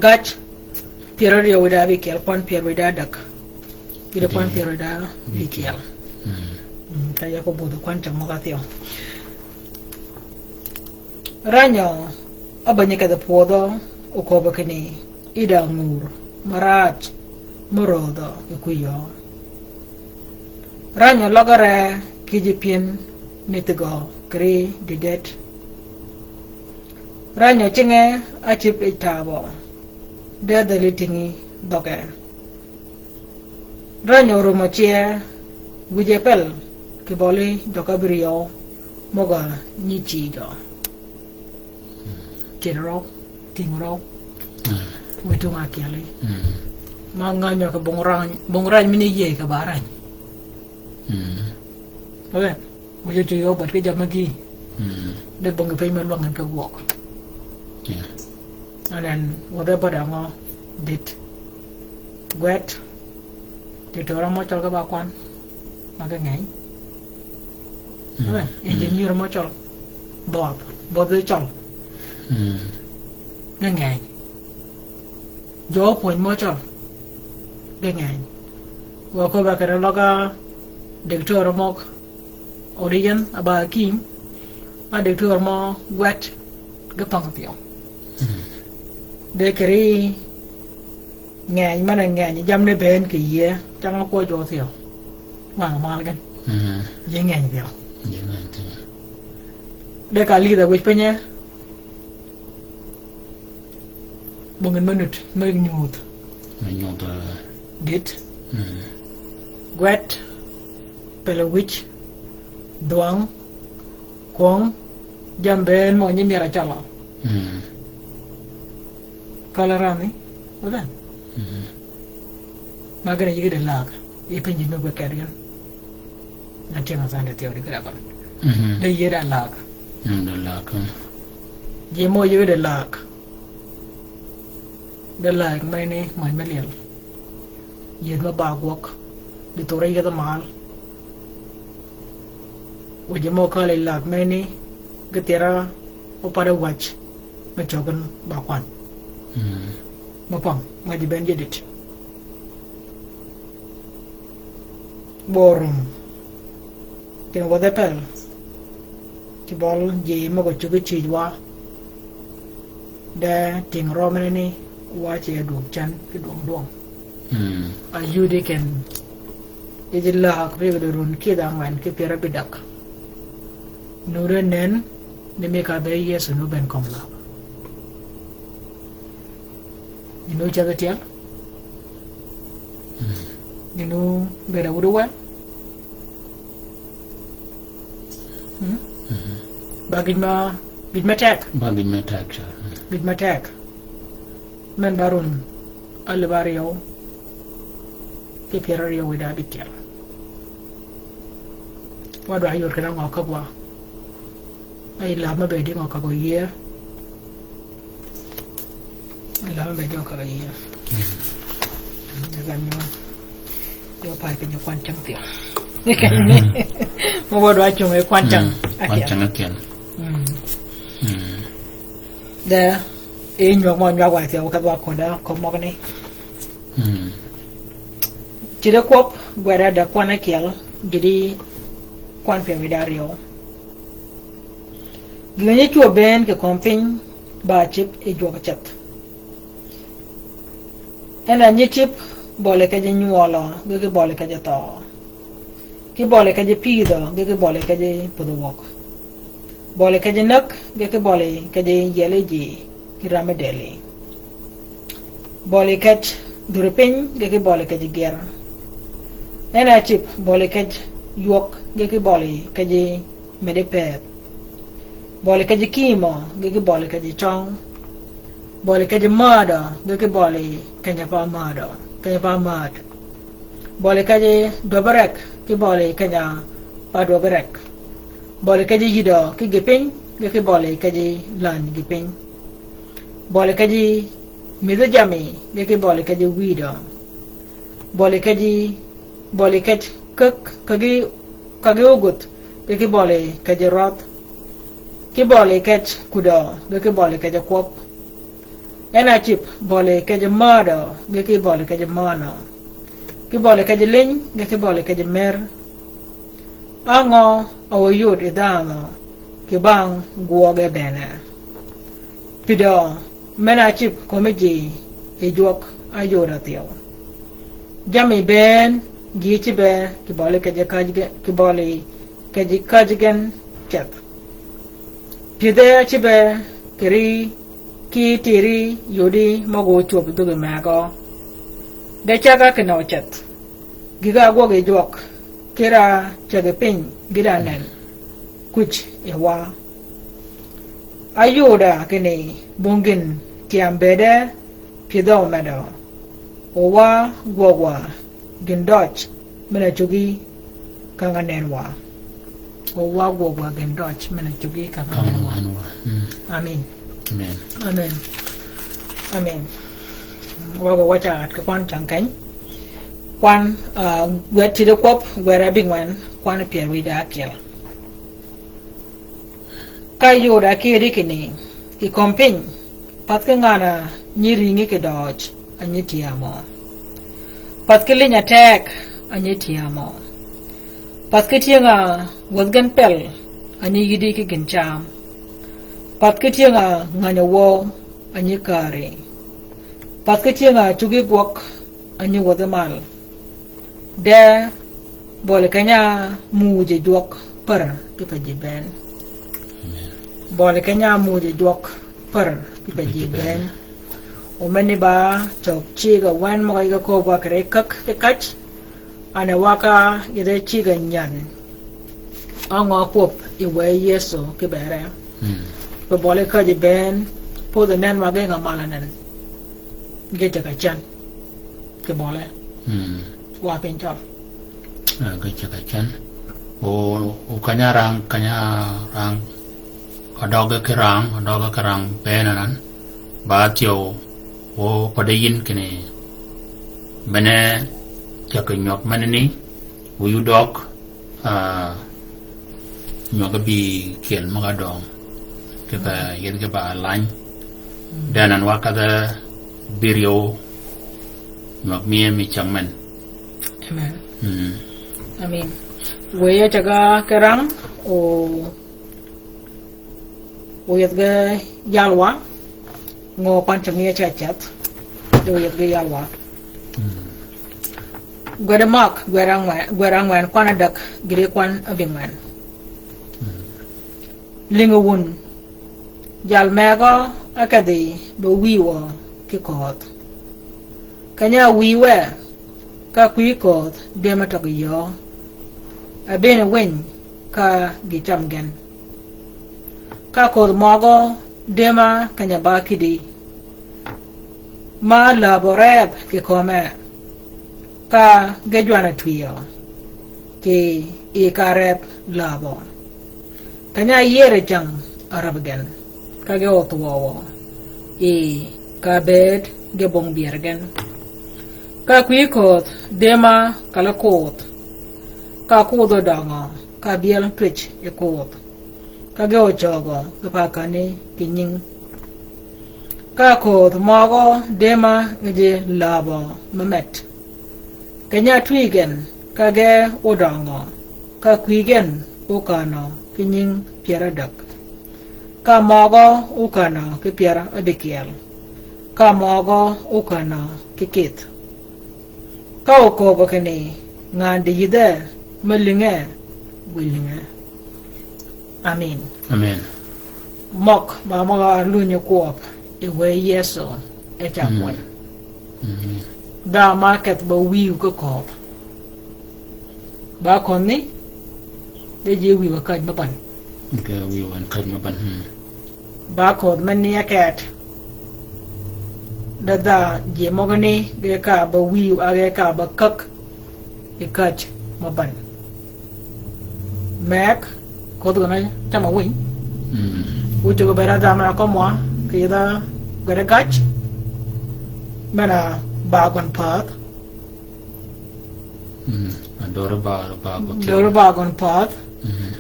Gaj, pyär áryew wïdá ábïkyel, kwan pyär wïdá ádäg. Gïdhi kwan pyär wïdá ábïkyel. Mm. Mm, ka yako budhi kwan cäng møg-a thyew. Ranyø, ábänyi kedhi pwödhø, oköbbe kinni, ida ngur, maraj, mørödhø, i kwïyø. Ranyø løgere, kïj pïn, nithigø, kiri, didet. Ranyø cinge, ácïb i tabø, de dhäli tïngi, dhøge. Ranyø rumø cye, wïje pel, kì bøli jøg-a bïryew, møg-a nyi cïjø. Cir røw, tïng røw. Mm. Wïj tung ákyeli. Mm. Ma ngänyø kì bong rany, bong rany mini yie kì ba rany. Mm. Oke. Wïj otyëj obad ki jammì gï. Mm. De bong piny me lwäng en kì gwøg. Yeah. And then, wødhe bad angø dit. Gwet. Ti tøra mø cøl ki ba kwan. Ma ki ngeny. Mm. Amen. Mm. Engineer mø cøl. Bødh. Bødh cøl. Mm. Ki ngeny. Jø pwöny mø cøl. Ki ngeny. Wa köbbe kene løg-a diktor møg. Odi yen, a ba hakim, a diktor mø gwet, ge pang thyew. Mm. De kiri ngeny, mane ngeny, jamni ben kì yie, cang a kwøj jø thyew. Wang mal gen. Mm. Ji ngeny thyew. Ji ngeny thyew. De ka lidh-a wïj pinye, bong en me nut, me nyuth. Me nyuth, eh. Dit. Mm. Gwet, pele wïj, dhwang, kwøng, jam ben mø nyi myero acøl. Mm. Kal-a rani, wala? Mm. Ma gïn-a yï gïde lak, yi piny ji nubbe kedgi. Na tyëng-a Sunday thyew di gïde abal. Mhm. De yï de lak. Mm, de lak, mm. Ji mø yï gïde lak. De lak meni møny me lyel. Yïëdh me ba gwøg. Di thurø yïëdh mal. Wïje mø kali lak meni. Gi thira opade wac. Me cøgen ba kwan. Mm. Me pang, ma ji ben jedit. Bor rum. Kinni wädhe pel. Kì bøl ji møg-a cuggi cïj wa. De tïng rømene ni wa ce dwøng cen ki dwøng dwøng. Mm. A yudi ken. Yi ji lak ri gïde run kidh angwen ki pyera bïdäg. Nude nen, ni mi ka be Yesu nu ben kömi lak. Yi nu cedh tyel. Mm. Yi nu bed a wud wel. Mm? Mhm. Ba gïj ma, gïj ma tek. Ba gïj ma tek, sir. Mm. Gïj ma tek. Men ba run alïb aryew ki pyeraryew wïdá abïkyel. Wa dwa yod kinni ngø ka gwa. Ay lab me bedi ngø ka gwa yie. Ay lab me bedi ngø ka gwa yie. Mm. Ganyo. Yo pa piny kwan cang thyew. Mm. Mo wa dwa cung e kwan cang. Mm. Kwan cang akyel. Mm. Mm. De, e nywag mo nywag wa thyew ka dwa koda, ko møgani. Mm. Cide kwøb, gweda da kwan akyel, gïti kwan pyem wïdá aryew. Gïn-a nyi cwöb bënn kì kömi piny, ba cïb yi jwøk ceth. En a nyi cïb, bøli kej nywølø, gi ki bøli kej thøø. Ki bøli kej pïdhø, gi ki bøli kej pudhi wäg. Bøli kej näg, gi ki bøli kej yieli ji, ki ram me deli. Bøli kej dhuri piny, gi ki bøli kej gyer. En a cïb, bøli kej ywøg, gi ki bøli kej medi pëth. Bøli kej kïmø, gi ki bøli kej cøng. Bøli kej mädø, gi ki bøli keny-a pa mädø, keny-a pa mäd. Bøli kej dwøb rek, ki bøli keny-a pa dwøb rek. Bøli kej yïdø, ki gï piny, gi ki bøli kej lany gï piny. Bøli kej Mïdhi jammì, ge ki bøli kej wïdø. Bøli kej, bøli kej käg, ka gi, ka gi ógudh, ge ki bøli kej rødh. Ki bøli kej kudø, ge ki bøli kej kwøb. En a cïb, bøli kej määdø, ge ki bøli kej mänø. Ki bøli kej liny, ge ki bøli kej mer. Á ngø a óyod yi dhanhø, kì bang gwøge bene? Pïdø, men a cïb kömi ji yi jwøk áyod a thyew. Jammì bënn ji cïbe kì bøli kej käjji, kì bøli kej käjji gen ceth. Pyëdhe a cïbe kì ri, kì tïri yodi møg-a ócwöb dhöggi megø. De cäg-a kinni oceth. Gïg-a ágwøg yi jwøk, kir-a cägi piny gïd-a nen kuc yi wa. Áyod-a kinni bong gïn tyam bëëde pyëdhe omedø. O wa gwøg wa gïn døj men-a cuggi kang-a nen wa. O wa gwøg wa gïn døj men-a cuggi kang-a nen wa. Kang-a nen wa. Mm. Amin. Amen. Amen. Amen. Wa ge waca at ki kwan cang keny. Kwan, ah, gwed tïde kwøb, gwed abïngwen, kwan pyär wïde ákyel. Ka yod-a kiri kinni, kì kömi piny, path ki ngan-a nyi rïngi kì døøj, a nyi tyamø. Path ki liny-a teg, a nyi tyamø. Path ki tyëng-a wäth gen pel, a nyi yïddi ki gïn cam. Path ki tyëng-a ngänyi wøw, a nyi kääri. Path ki tyëng-a cuggi gwøg, a nyi wäthi mal. De bøli keny-a muuj yi jwøk pär kipe ji bënn. Amen. Bøli keny-a muuj yi jwøk pär kipe ji bënn. O meni ba cøg cigg-a wen møg-a yij-a kööb wa kì ri käg ki käj. An e wa ka yidhe cigg-a nyän. Á ngø kwøb yi wëy Yëso kibere. Mm. Pe bøli käjji bënn, podh nen wa gïng-a mal anen. Ge ceg-a cän. Kì bøle. Mm. Wa piny cøl. Ah, ge ceg-a cän. O, o kany-a rang, kany-a rang. Odøge ki rang, odøge ki rang bënn anan. Ba thyew, o pade yïn kinni. Mene ceg-a nywäg menani, wïyu døg, ah, nywäg bï kyel møg-a døng. Kipe yïdhi ki ba lany. Mm. Den an wa kadhe bï ryew nywäg mi mi cäng men. Amen. Mm. Amen. Wëy-a ceg-a ki rang, o Oyeth ge yalwa, ngø pan ceng ye ceth, de oyeth ge yalwa. Mm. Gwed Mak, gwed angwen, gwed angwen, kwan adek, gïti kwan abingwen. Mm. Lïngi wun, jal megø ákedhi be wïwø ki köödh. Keny-a wïwe, ka kwï köödh dëmø tøg yöö, abïn winy ka gï cam gen. Ka köödh møgø dëma keny-a ba kïdï, ma läbø reb kì köme, ka ge jwan-a twïyø, kì i ka reb läbø. Keny-a yiere cäng árab gen, ka ge óthwøwø, i ka bëëd ge bong byër gen. Ka kwï köödh dëma kal-a kudh, ka kudh ódøngø, ka byel twïc yi kudh, ka ge ócögø ki pa känni ki nying. Ka köödh møgø dëma ngi ji läbø me met, keny-a twï gen, ka ge ódøngø, ka kwï gen ókänø ki nying pyär ádäg, ka møgø ókänø ki pyär ádikyel, ka møgø ókänø ki kïdh. Ka oköbø kinni, ngan diyïdhe me lïnge, gui lïnge. Amin. Amin. Møg, ba møg-a lunyi kwøb yi wëy Yëso e cak wëy. Amin. Dha ma ákedh ba wïw ki kööb. Ba köödh ni, de ji wïw a käj me bän. Ge wïw en käj me bän. Hmm. Ba köödh men ni áket. De dha ji møgani ge ka ba wïw a ge ka ba käg yi käj me bän. Meg, köödh gøn-a cam-a winy. Mm. Wu cuggi bëëd-a dha men-a kømwa, kì yïdh-a gwed-a gäj. Men-a ba gøn pädh. Mm. A dörø ba, ba gøn pädh. Dörø ba gøn pädh. Mm.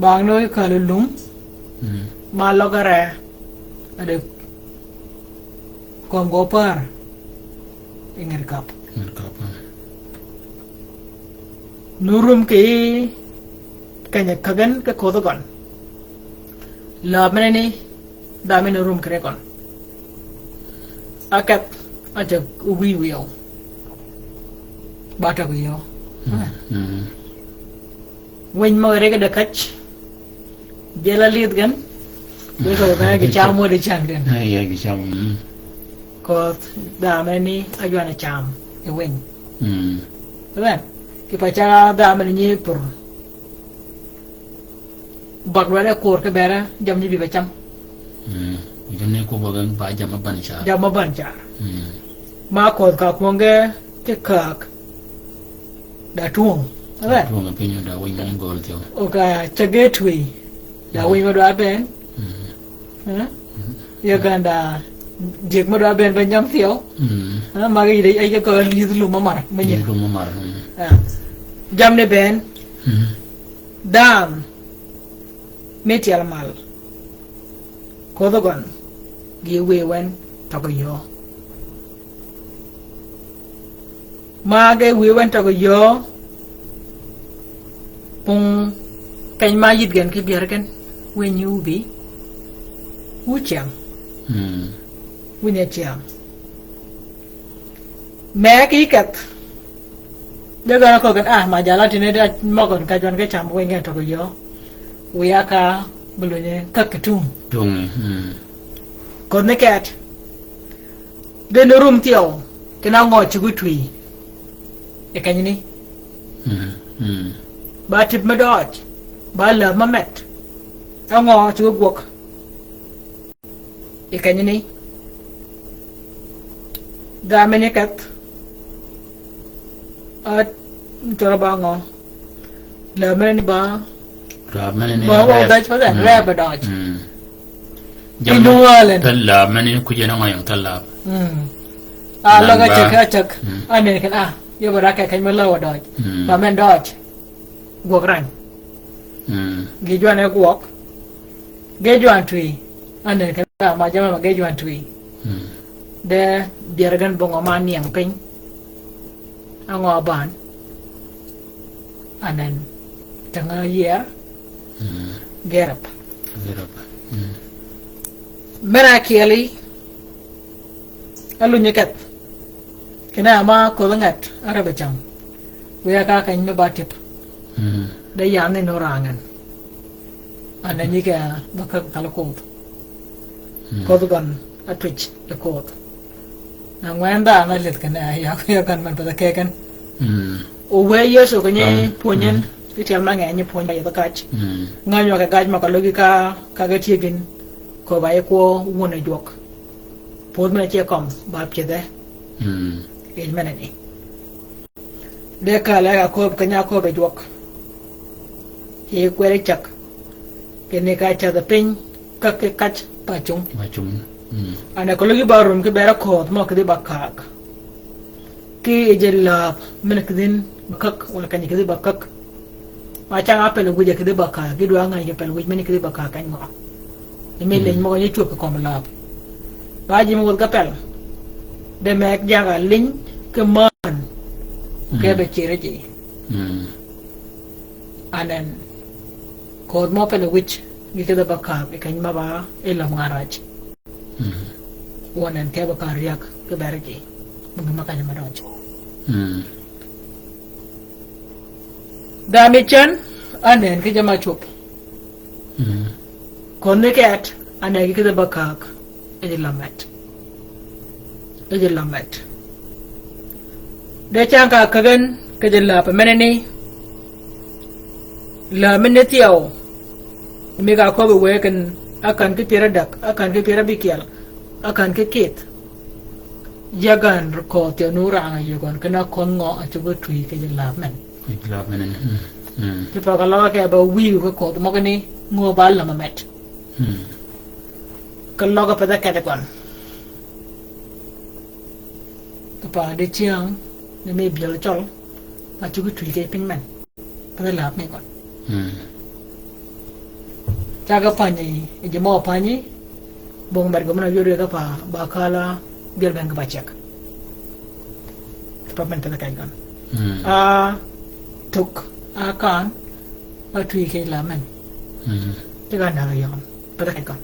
Bang ni óyi käl lum. Mm. Ma løg a re. Ade. Kömi gø pär. I ngeti kap. Ngeti kap, mm. Nu rum ki keny-a käggi ki ködhi gøn. Läb menani, dha men-a rum kire gøn. A keth, a ceg wïy wïyø. Ba tøg yöö. Mm, mm. Winy møg-a ri ki dee käj. Jel a lidh gen. Winy møg-a ri ki cam wødi cang den. Ai, ai, ki cam, mm. Ködh dha menani a jwan-a cam, yi winy. Mm. Ren, ki pa cag-a dha menani nyi pur. Bak lwedde kur ki bere, jammì ni bï ba cam. Mm. Jammì ni ku ba gen ba jammì ma ban car. Jammì ma ban car. Mm. Ma ködh ka kwønge ki käg. Da twöng. Da twöng piny, da winy mø gøl thyew. Oka cege twi. Da winy mø dwa ben. Mm. Eh? Yø ganda dyëg mø dwa ben ba nyam thyew. Mm. Eh, magi yide, yide ko lidh lum mø mar, mø nyi. Lidh lum mø mar, mm. Ah. Jammì ni ben. Mm. Dhanhø mi tyel mal. Ködhi gøn, gi wiy wen tøg yöö. Ma ge wiy wen tøg yöö, pung keny ma yïdh gen ki byär gen, winy wubï, wu cyäng. Mm. Winy cyäng. Me ki keth. De gøn a köggi ni, ah, ma jal-a tïn-a de møg-a gøn ka jwan ki cam winy gen tøg yöö. Wiya ka bi lunyi käg ki tung. Tung, mm. Ködhi ni ket. De ni rum thyew, kinni ngø cuggi twi. I kenyani. Mm, mm. Ba tïp me døøj. Ba läb me met. Ngø cuggi gwøg. I kenyani. Dha menani keth. A, tøra ba ngø. Läb menani ba. Läb menani ba, ba, rep. Døøj pa den, mm, rep døøj. Mm. Jam, kinu walen. Te läb menani kujene ngø yøng te läb. Mm. A, nan løg a ba. Ceg, a ceg. Mm. A nen ken a. Yø ba da ke keny me läb døøj. Mm. Ba men døøj. Gwøg rany. Mm. Gi jwan e gwøg. Ge jwan twi. Anen ke ma jammì ma ge jwan twi. Mm. De byär gen bong ma niäng piny. Ngø ban. Anen. Teng-a yïër. Mm. Gerep. Gerep. Mm. Mera kyeli. Alunyi keth. Kinni ama ködhi nget, a rep-a cam. Wiya ka keny me ba tïp. Mm. De yan ni nurang en. Anen nyi ke ba käg kal ködh. Mm. Ködhi gøn a twij yi ködh. Na ngwen dha na lith kinni, ya, ya gøn men pa da keken. Mm. O we Yëso keny-a pwönyi en, mm, ki tyel mangeny pwönyi ba yeth käj. Mm. Ngänyi wa ke gaj møg-a løgi ka, ka ge tye gïn, ko ba yi kwø wun e jwøk. Pödh men-a ce kømmi, ba pyëdhe. Mm. Yij menani. De kal e ka köbbi, keny-a köbbi jwøk. Yi kweri cäg. Kinni ka cädhi piny, käg ki käj pa cung. Pa cung. Mm. Anen keløg yi ba rum ki bere ködh mø kidhi ba käg. Ki yij läb, men kidhin ba käg, walà keny kidhi ba käg. Ma cang-a pel wïj kidhi ba käg, gidwa ngänyi pel wïj men kidhi ba käg keny ngø. Yi mi, mm, leny møg-a nyi cwöb ki kömi läb. Ba ji mi wädhi ka pel. De meg jagg-a liny ki män. Mm. Ke be cire ji. Mm. Anen. Ködh mø pel wïj, gi kidhi ba käg, yi keny ma ba, yi läb ngan räj. Mm. Wøn en ke ba käg ryäg, ki bere ji. Mø gi ma kany ma døj. Mm. Dha mi cen, anen ki jamm-a cwöb. Mm. Ködhi ni ket, anen ki kidhi ba käg, yij läb met. Yij läb met. De cang ka käggi en, ki ji läb menani. Läb menani thyew. Mi ka köbbi wë ken, a kän ki pyär adäg, a kän ki pyär abikyel, a kän ki kïdh. Yaggan rø ködh thyew nu rang-a yï gøn, kinni ködh ngø a cuggi twi ki ji läb men. Ki ji läb men, mm, mm. Ki pa ka løg-a ke ba wïy ki ködh møgani ngø ba läm-a met. Mm. Ka løg-a pa da kedhi gøn. Kì pa di cyäng, ni mi byel cøl, pa cuggi twi kì piny men. Pe dhi lab mi gøn. Mm. Caggi panyi, yi ji mø panyi, bong mer gø men a yodi kì pa, ba kala, byel ben kì ba cek. Kì pa men pe dhi keny gøn. Mm. A, tuk, a kan, ba twi kì lab men. Mm. Ti ga nag yøn, pe dhi keny gøn.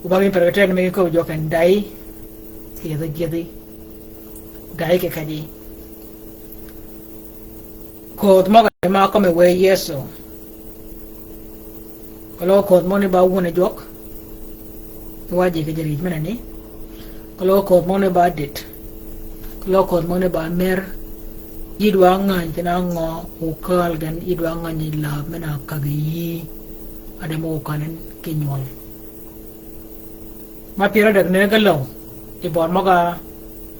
Obag mi per kì teni mi köbbi jwøk en dayi, kì yedhi jedhi. Dayi kì kaji. Köödh møg-a ma kømmi wë Yëso. Keløg köödh møgani ba wun-a jwøk. Wa ji kì ji rij menani. Keløg köödh møgani ba dit. Keløg köödh møgani ba mer. Ji dwa ngäny kinni ngø okääl gen, ji dwa ngänyi läb men-a käggi yï. Ade mø okän en ki nywøl. Ma pyär ádäg nënni ge läw, yi bøl møg-a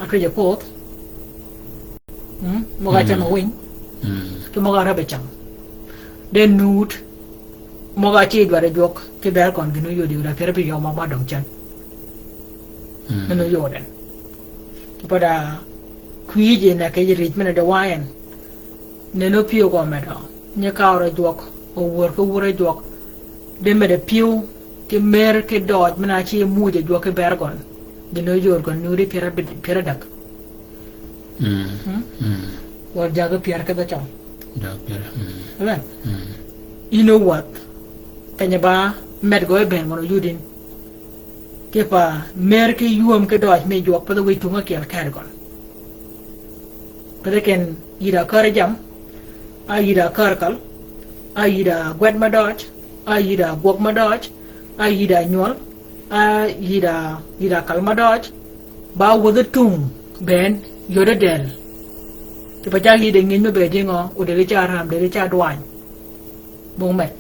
twij-a köödh, mm, møg-a cam-a winy, ki møg-a räbb-a cam. De nud, møg-a ci dwaddi jwøk, ki ber køn gïn óyodi, da pyär ábï yøw møg-a døng cen. Mm. Men óyod en. Ki pa da kwïj yi ne kì yij rij men-a de wa en. Nënn opyëw gø medø, nyi kawrø jwøk, owär ki wur-a jwøk, di medø pyëw, ki mer ki døøj, men-a ci muuj-a jwøk ki ber gøn, gïn óyod gøn nudi pyär, pyär ádäg. Mm. Mm? Mm. Wøl jaggi pyär ki dhø cøl. Jaggi pyär, mm. Amen. Mm. Yïn ówäth, keny-a ba, med gø yi bënn gøn óyud yïn. Ki pa mer ki ywöm ki døøj mi jwøk, pe dhø wïj tung ákyel keri gøn. Pe dhø ken yïd-a kär jam, a yïd-a kär kal, a yïd-a gwed ma døøj, a yïd-a gwøg ma døøj, a yïd-a nywøl, a yïd-a, yïd-a kal ma døøj, ba wäthi tung bënn, yodi dël. Ki pa cag yïd-a ngïny me bëëd yi ngø, o dëggi ca ram, dëggi ca dwany. Bong med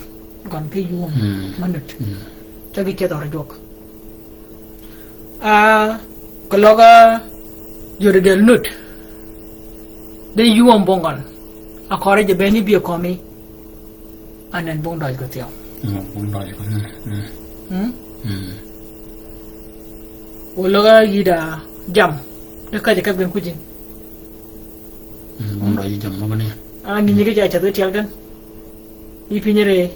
gøn ki ywöm, mm, ma nud. Mm. Caggi ceth ør jwøk. A, keløg-a yodi dël nud. Di ywöm bong gøn. A køri ji bënn ni bï-a kømmi. Anen bong døøj gø thyew. Mm, bong døøj gø. Mm, mm. Mm? Mm. O løg-a yïd-a jam. Di käjji kedh gen kwïj yïn. Mm, bong døøj jam møgani. A, ngïnyi ki ca ceth ki tyel gen. Yi piny ri,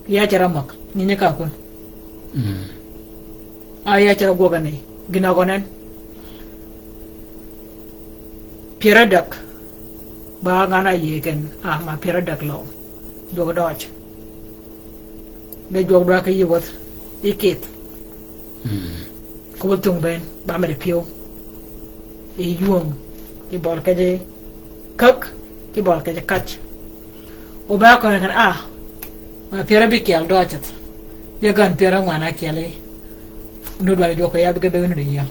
ya cere møg, ngïnyi ka kun. Mm. A ya cere gwøgani, gïn-a gøn en. Pyär ádäg, ba ngan-a yïëy ken, a ma pyär ádäg løw. Jwøk døøj. De jwøk dwa ki yï wäth, yi kïdh. Mm. Köbbi thung bënn, ba medø pyëw. Yi ywöm, yi bøl kej käg, ki bøl kej käj. O ba køn ken a, ma pyär ábïkyel døøj ceth. Ye gän pyär ángwen ákyeli. Nud dwaddi jwøk ya bï ge be nud yia.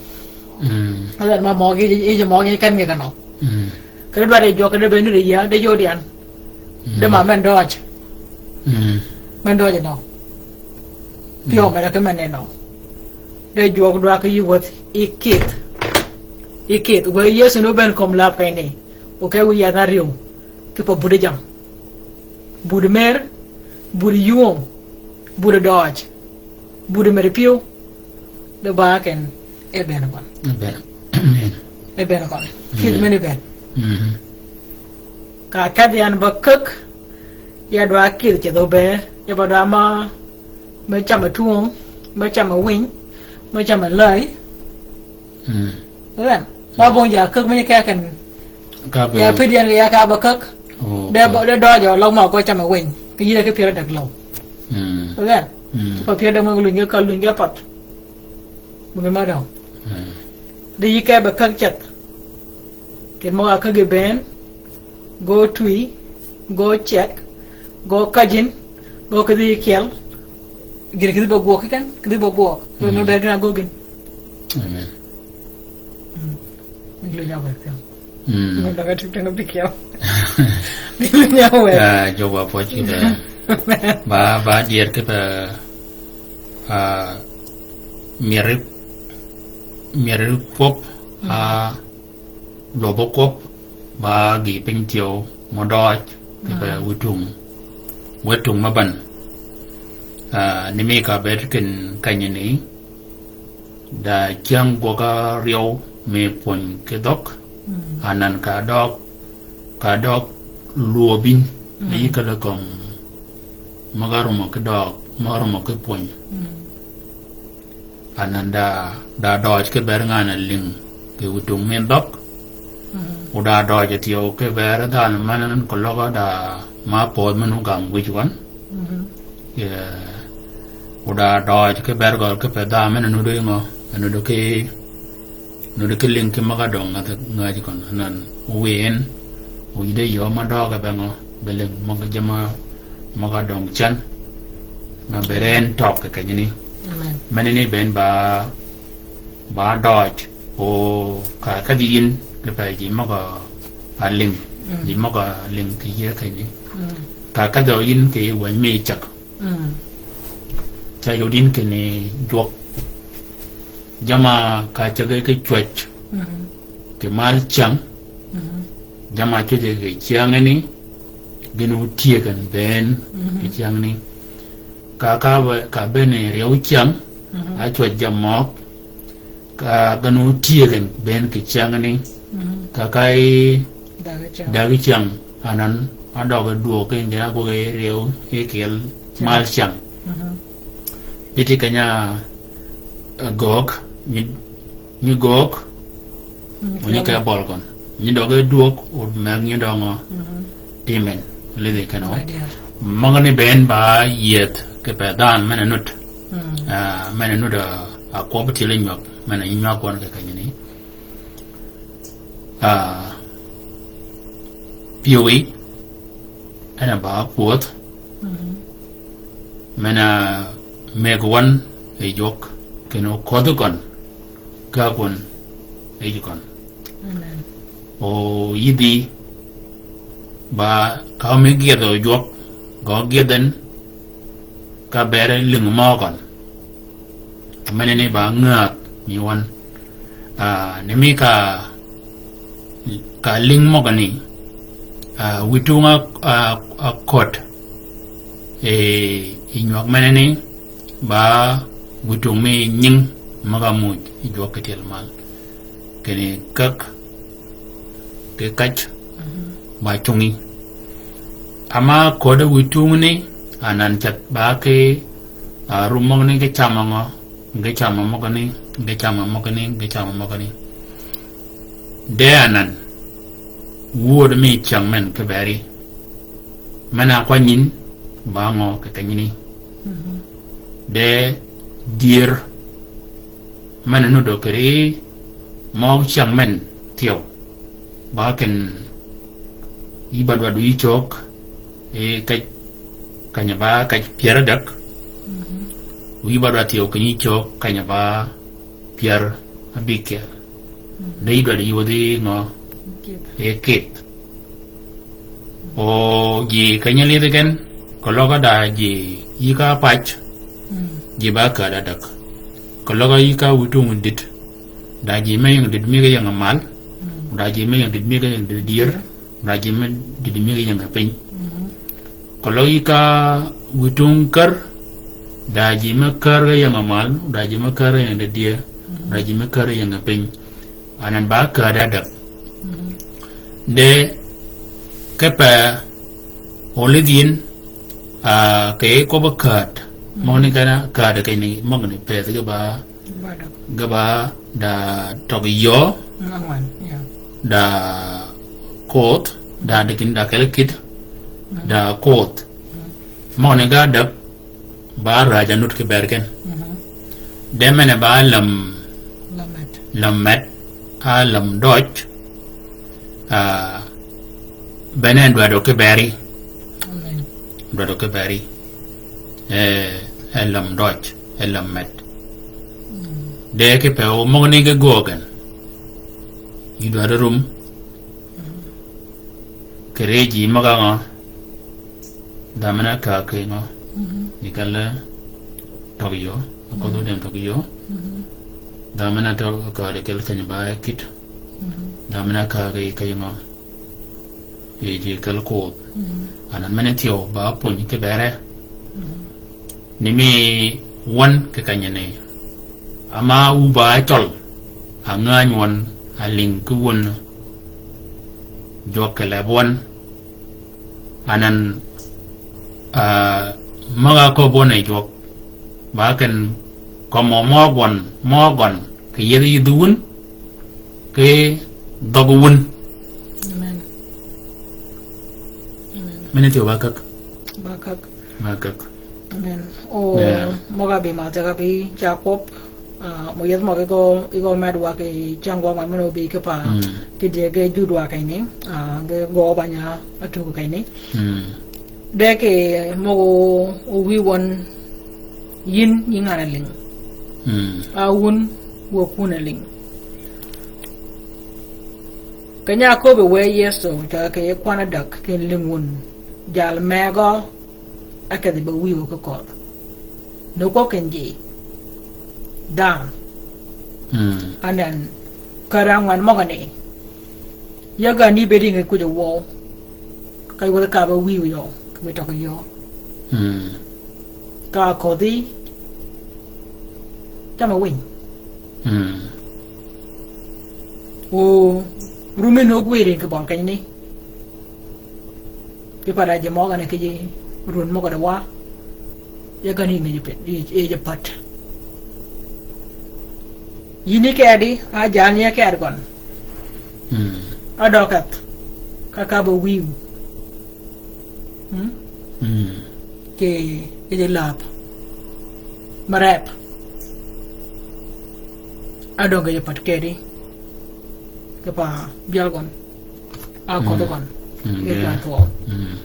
Mm. Alan ma møgi, yi møgi ken ngi kenø. Mm. Kene dwaddi jwøk de be nud yia, de yod yan. Mm. De ma men døøj. Mm. Men døøj nø. Pyøw, mm, mere ki men ni nø. De jwøk dwa ki yï wäth yi kïdh. Yi kïdh. Wë Yëso ni óbënn kömi läb keny ni. O ke wïj yadh áryew. Ki pa budi jam. Budi mer, budi ywöm, budi døøj, budi medø pyëw, di ba ken e bënn gøn. E bënn. Amen. E bënn gøn. Mm. Kïdh men e bënn. Mm-hmm. Ka kedhi yan ba käg, ya dwa kïdh ceth óbëë, ya ba dwa ma, me cam-a twöng, me cam-a winy, me cam-a läy. Mm. Amen. Ba bong ja käg mi keken. Ka be. Ya pïd yan ya ka ba käg. Oh, de ba, de døøj løg mø ko cam-a winy. Ki yïde ki pyär ádäg løw. Mm. Amen. Mm. Pa pyär ádäg mø luny ge ka luny ge path. Mø ge ma døng. Mm. De yï ke ba käg ceth. Ken mø ga käg yi bënn. Gø twi, gø ceg, gø käjjin, gø kidhi kyel, gïn kidhi ba gwøg kï ken, kidhi ba gwøg. Mm. Gø ber gïn a gø gïn. Amen. Mm. Gïn luny a wër kyel. Mm. Gïn daga tïp teng bi kyel. Gïn luny a wër. Ya, jwøk wa pwøj kì be. Ba, ba dyër kì be, ah, myeri, myeri kwøb, mm, ah, lwøb ókwøb, ba gïï piny thyew mø døøj, kì be, mm, wïtung, wïtung me bän. Ah, ni mi ka bëëd kin kanyini, da cyäng gwøg áryew, mi pwöny ki dhøg, mm, anan ka døg, ka døg lwöbin, mm, yï kele kömi møg-a römø ki døg, møg-a römø ki pwöny. Mm. Anan da, da døøj ki bër ngan-a lïng kì witung min dhøg. Mm. O da døøj thyew ki bër dhanhø men-a koløg da ma pödh men-a ogam wïj gøn. Mm. Ye, o da døøj ki bër gøl ki pe dha men-a nudd ngø, nudd ki, nudd ki lïng ki møg-a døng ngäj, ngäj gøn. Anan, o wiy en, o yïddi yöö ma døøg be ngø, be lïng møg-a jamm-a, møg-a døng cen. Ma be ren tøg kì kenyani. Amen. Menani bënn ba, ba døøj, o ka, ka dhi yïn, ki pe ji møg-a lïng, mm, ji møg-a lïng kì yïe kenyani. Mm. Ka, ka dhi yïn kì wänyi mi cäg. Mm. Ca yod yïn kinni jwøk. Jamm-a ka cägi ki cwäj. Mm. Kì mal cyäng. Mm. Jamm-a cwäji kì cyängani. Gïn ótyëggi bënn, mm, kì cyängani. Ka, ka be, ka bënni ryew cyäng. Mm. A cwäj jammì møg. Ka gøn ótyëggi bënn kì cyängani. Mm. Ka, ka yï dägi cyäng. Dägi cyäng. Anan, a døgi dwöög ki nge a gwøg ryew, yï kyel mal cyäng. Mhm. Bï ti keny-a, eh, göög, nyi, nyi göög, mm, o nyi ke bøl gøn. Nyi døgi dwöög, o meg nyi døngø. Mhm. Timen, lidhi kenø. Møgani bënn ba yïëdh, ki pe dhanhø men-a nudd. Mm. Ah, men-a nudd, ah, a kwøb tyeli nywäg, men-a nywäg gøn kì kenyani. Ah, pyëwí, en a ba pwödh, mm, men-a mëggi wøn yi jwøk, kinni ködhi gøn, ka kwøn yi ji gøn. Amen. O yïddi, ba ka mi gyëdhø jwøk, gø gyëdh en, ka bër lïng mø gøn. Menani ba ngäg mi wøn. Ah, ni mi ka, ka lïng møgani. Ah, witung a, a, a köd. E, yi nywäg menani ba witung mi nying møg-a muuj yi jwøk ki tyel mal. Kinni käg, ki käj, mhm, ba cungi. Ama köddi witungni, anan ceth ba ki, ah, rum møgani ki camø ngø, ki camø møgani, ki camø møgani, ki camø møgani. De anan, wööd mi cyäng men ki beri. Men-a kwanyin, ba ngø kì kenyani. Mhm. De dyër, men-a nudd kì ri, møg cyäng men thyew. Ba kinni, yï ba dwaddi yï cög, e kej, keny-a ba kej pyär ádäg. Mhm. Yï ba dwaddi thyew kinni yï cög, keny-a ba pyär ábïkyel. Mm. De yï dwaddi yï wödhi ngø? Kïdh. E kïdh. O ji kenyi lidhi gen, keløg da ji yï ka pac, mm, ji ba käd ádäg. Keløg yï ka witung dït, da ji me ying dït mi ge ying mal, mm, da ji me ying dït mi ge ying dït dyër, da ji me dït mi ge ying piny. Mhm. Keløg yï ka witung kär, da ji me kär ge ying mal, da ji me kär ge ying dït dyër, mhm, da ji me kär ge ying piny. Anan ba käd ádäg. Mhm. De kipe o lidh yïn, ah, kì kwøbbi käd. Mhm. Møgani gen-a käd kinni, møgani pëthi ge ba, ba døg, ge ba da tøg yöö. Mm, angwen, yeah. Da koth, da dikini da keli kïdh, mhm, da koth. Mhm. Møgani ga däg, ba räj a nud ki bër gen. Mhm. De men-a ba läm, läm med. Läm med, a läm døj, ah, bene dwaddi ki beri. Amen. Dwaddi ki beri. E, e läm døj, e läm med. Mm. De kipe o møgani ge göög gen. Yï dwaddi rum. Mm. Kì ri ji møg-a ngø. Dha men-a käg kì ngø. Mhm. Yi kelle tøg yöö. Aködhi, mhm, odem tøg yöö. Mhm. Dha men-a tøg käd kel keny ba kït. Mhm. Dha men-a käg kì keny ngø. Yi ji kel koth. Mhm. Anan men-a thyew ba pwöny ki bere. Mhm. Ni mi wøn kì kenyani. Ama wu ba cøl. A ngäny wøn Alïng ki wun. Jwøk kì leb wøn. Anan, ah, møg-a köbbi wøn yi jwøk. Ba ken kømmi møg-a gøn, møg-a gøn. Kì yethi yïdhi wun. Ki dhøggi wun. Amen. Amen. Mene thyew ba käg. Ba käg. Ba käg. Amen. O, yeah. Møg-a bï math ka bï ca kwøb, ah, mø yethi møg-a gø, gø med wa kì cäng gwøg man møn-a óbï ki pa. Mm. Kì dyëg ge jud wa kì ni, ah, ge gø banya atug kì ni. Mm. De kì møg-a wïy wøn yïn yï ngan-a lïng. Mm. A wun wø kun-a lïng. Keny-a áköbbi wë Yëso, ca kì kwan-a däg, kì lïng wun. Jal mëgø, ákedhi be wïy wø ki ködh. Ni kwøb keny ji. Dhanhø. Mm. Anan, kar-a ángwen møgani. Ya gani bedi ngi kuj-a wøw. Ka yod ka ba wïy yøw, ka ba tøg yøw. Mm. Ka ködhi, cam-a winy. Mm. O, rumi ni ógwiri kì bøl keny ni. Kì pa da ji møgani kì ji run møgø di wa. Ya gani ngi ji pet, ji, ji pet. Yïn yi kedi, a jalni ya kedi gøn. Mm. A døg keth. Ka ka ba wïy. Mm? Mm. Kì, kì ji lath. Marep. A døg kì ji pet kedi. Kì pa byel gøn. A ködhi gøn. Mm, kì ja. Kì pa thwø. Mm.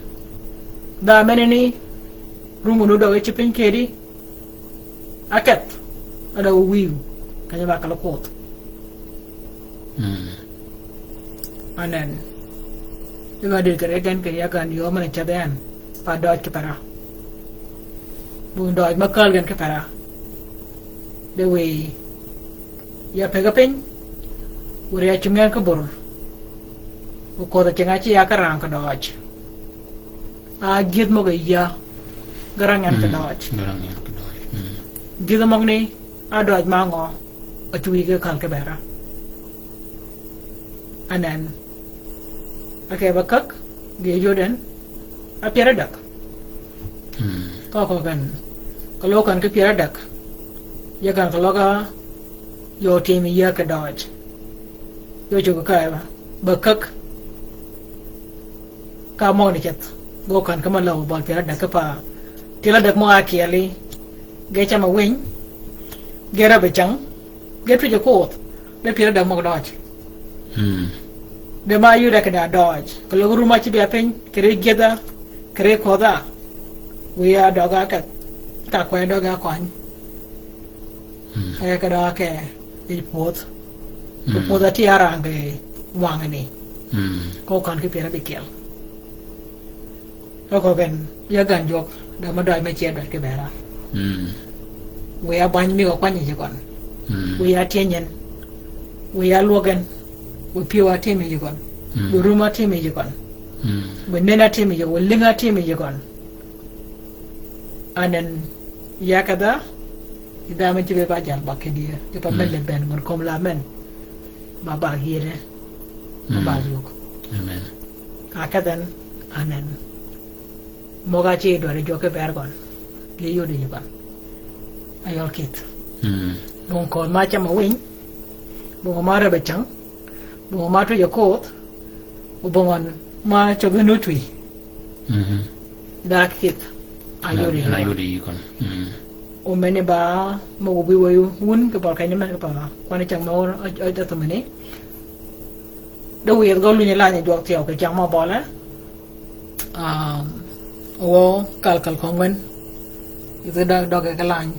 Dha mene ni, rumu nu døg ci piny kedi. Aketh, a da wïy, keny-a ba kal-a koth. Mm. Anan. Iba dï kere gen kere ya gan yø men-a cedh en, pa døj ki para. Bu døj ma kal gen ki para. De wïy, ya peg-a piny, wur ya cungi en ki bur. Bu koth-a cinga ci ya ka rang ki døj. A gyëdh møg-a yïa, ge rang en ki døj. Ge rang en ki døj. Mm. Gyëdh møgani, a døj ma ngø, a cwïy ge kal ki bera. Anan. A ke ba käg, ge yod en, a pyär adäg. Mm. Ka køgg en, keløg kan ki pyär adäg. Ya kan keløg a, yø timi yïa ki døj. Yø cuggi ka ba, ba käg. Ka møgani ceth, ge kan ki ma law bøl pyär adäg ki pa. Tyel adäg mø a kyeli, ge cam-a winy, ge räbbi cäng, ge twij-a koth, de pyär adäg møg døj. Mm. De ma yode kì da døj, keløg rum-a ci bia piny, kere gyëdh-a, kere ködh-a, wïy-a døg-a keth, ka kwey døg-a køny. Mm. Ee, kì døg-a ke, yi pwödh. Mm. Yi pwödh-a tye arang kì wangani. Mm. Ko kan ki pyär abikyel. Ko ko gen, ya gan jwøk, da ma døj me cye døj ki bera. Mm. Wïy-a bany mi ko kwany yi ji gøn. Mm. Wïy-a tyeny en. Wïy-a lwøg en. Wïy pyëw-a tyem yi ji gøn. Mm. Wïy rum-a tyem yi ji gøn. Mm. Wïy nen-a tyem yi ji, wïy lïng-a tyem yi ji gøn. Anan, ya kedha, yi dha men ci be ba jal ba kedi, yi pa men le ben, ngun kom la men. Ba ba yede. Ba ba yug. Amen. Ka kedhen, anan. Møg-a ci dwaddi jwøk ki ber gøn. Ge yodi yi gøn. Ayøl kïdh. Mm. Bong kol ma cam-a winy. Bong ma rebe cang. Bong ma twij-a koth. Bong ma coggi nu twi. Mhm. Dha kïdh. Ayodi yi gøn. Ayodi yi gøn. Mm. O meni ba møg-a wïy wø wun ki bøl keny ni men ki pa. Kwani cang ma wun a, a, a thumeni. De wïy gø lunyi lany jwøk thyew ki cang ma bøle. Um, wø kal kal kong wen. Idhi døg, døg ki lany.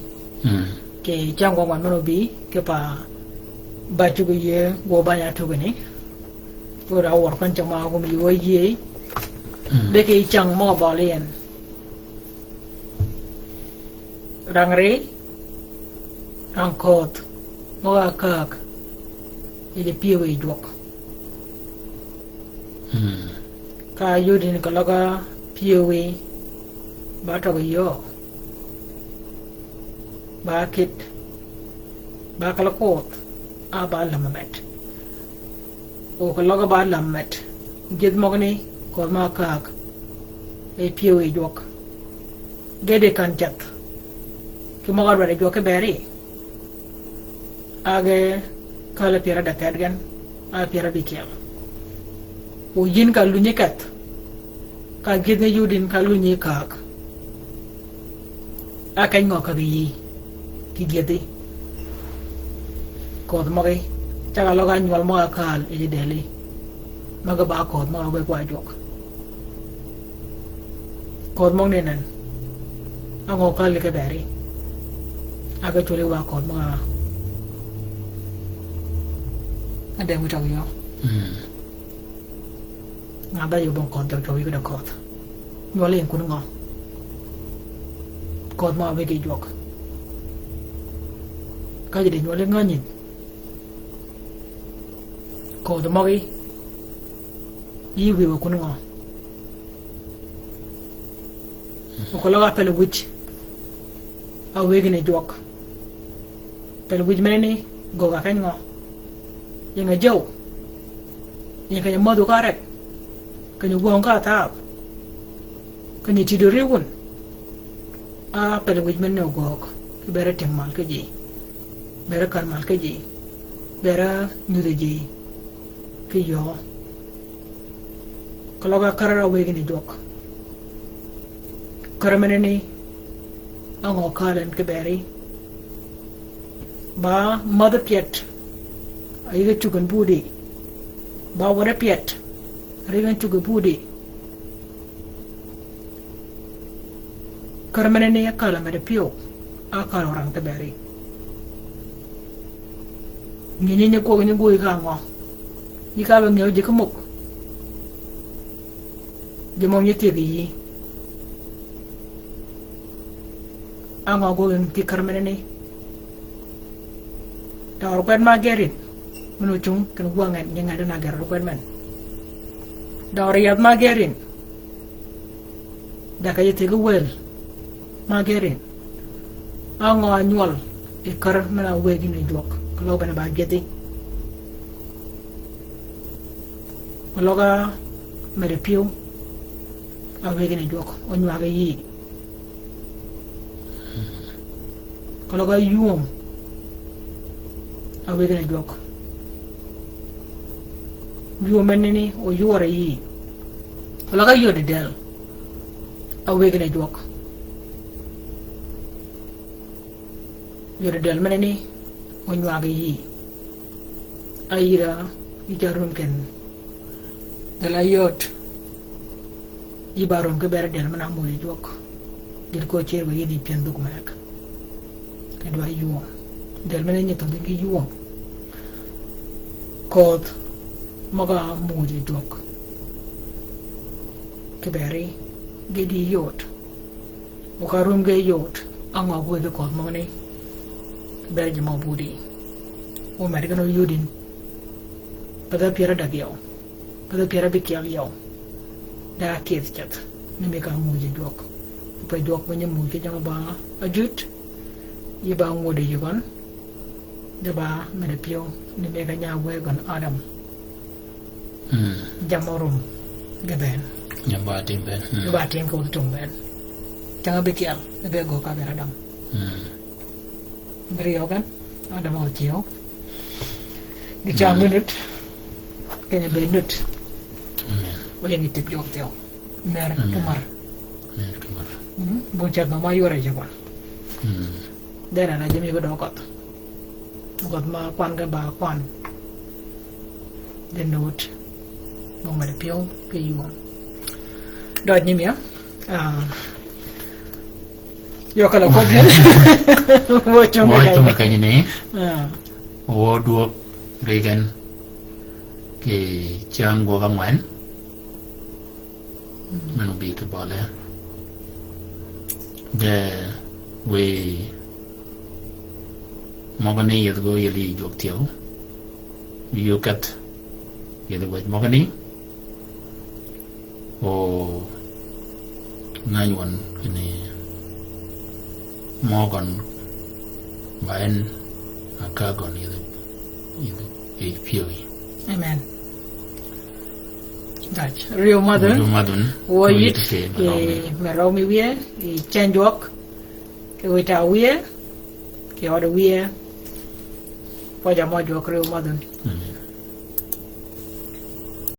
Mm. Ki cang gwøg wan men obï, ki pa ba cuggi yie, gwø banya tuggi ni. Wø da wør kwan cang ma gum yie wø yie. Mm. De ki cang mø bøl yen. Rang ri, rang ködh, møg-a käg, yi ji pyëw yi jwøk. Mm. Ka yodin keløg a pyëwi, ba tøggi yöö, ba kït, ba kal-a koth, a ba lämmi met. O keløg ba lam met. Gyëdh møgani, ködh møg-a kaag. E pyëw yi jwøk. Gedi kan cath. Ki møg-a dwaddi jwøk ki beri. A ge kale pyär ádäg keth gen, a pyär ábïkyel. O yïn ka lunyi keth. Ka gyëdh ni yudin ka lunyi kaag. A keny ngø ka gi yï, ki gyëdhi. Ködh møgi, cag-a løg ánywøl møg-a kaal yi ji deli. Møgi ba ködh møg-a wëggi wa jwøk. Ködh møgani nen. Á ngø kali ki beri. A ge cwøli wa ködh møg-a. Adeng wïtøg yø. Mm. Nga ba yø bong ködh jøg cwøw yï ki dø ködh. Nywøl yïn kun ngø. Ködh møg-a wëggi jwøk. Ka ji di nywøl yï ngänyin. Ködh møgi. Yï wïwø kun ngø. Okoløg a pel wïj. A wëggi ni jwøk. Pel wïj menani, gögg-a keny ngø. Ying-a jëw. Ying-a keny-a mädhu ka rek. Keny-a gwäng ka thaab. Keny-a tïdø ri wun. A pel wïj menani ogögg. Ki beri tim mal ki ji. Beri kän mal ki ji. Beri nyudhi ji. Ki yöö. Keløg a kär a wëggi ni jwøk. Kär menani, á ngø kal en ki beri. Ba mädhi pyet, a yï ki cuggi budi. Ba wädhi pyet, a ri ki cuggi budi. Kär menani ákal a meddi pyëw, ákal orang ki beri. Nyi nyi nyi kwøggi nyi gwöyi ka ngø. Nyi ka be ngew ji ki mug. Ji møg nyi thyeeg yi. Á ngø gwøg yïn ki kär menani. Døør kwed ma gerin. Meno cung ken gwøng en nyi ngedi na ger kwed men. Døør yadh ma gerin. Daka yi thigi wël ma gerin. Á ngø ánywøl yi kär men-a wëggi ni jwøk, keløg bene ba gyëdhi. Keløg a meddi pyëw, a wëggi ni jwøk, o nywag yi. Keløg a ywööm, a wëggi ni jwøk. Ywööm menani, o ywøør yi. Keløg a yöddi del, a wëggi ni jwøk. Yöddi del menani, o nywag yi. A yïra, yï ca rum ken. Del a yöt. Yï ba rum ki beri del men-a muuj yi jwøk. Gïn ko cer wa yïn yi pyën dhuk meg. Kendo a ywööm. Del men-a nyi thødhi ki ywööm. Ködh møg-a muuj yi jwøk. Ki beri, gïti yöt. O ka rum ge yod, á ngø gwëggi ködh møgani. Ber ji mø budi. O med gen o yodin. Path a pyär ádäg yøw. Path a pyär ábïkyel yøw. Da ákïdh ceth. Ni mi ka muuj yi jwøk. Pe jwøk me nyi muuj ki jang ba ajut. Yï ba ngudi yï gøn. De ba meddi pyëw. Ni mi ka nya wëggi gøn Adam. Mm. Jammì rum ge bënn. Jammì ba tim bënn. Mm. Ge ba tim ko tum bënn. Cang-a bïkyel, e be gø ka ber Adam. Mm. Bï ryew gen, Adam o thyew. Gi cam, mm, gi nut. Keny-a be nut. Amen. O ying tip jwøk thyew. Mer, amen, ki mar. Mer ki mar. Mm. Bun ceth ma ma yware jwøk. Mm. Dera na jami ko dø ködh. Ködh ma kwan ge ba kwan. Dhi nut. Bong meddi pyëw ki ywööm. Døj nyimi ya. Ah. Yø kala ködh gen. Wø cung, wø cung keny ni. Ah. Wø dwøg ri gen. Ki cäng gwøg angwen. Men obï ki bøle. De wiy møgani yethi gø yeli jwøk thyew. Yï oketh yethi wäj møgani. O ngäny wøn kinni mø gøn ba en a ka gøn yethi, yethi, yethi pyëwi. Amen. Ri omadhun. Wø yït kì mì rømi wïye, yi ceng jwøk, kì wïta wïye, kì ød wïye. Pwøj-a mø jwøk ri omadhun.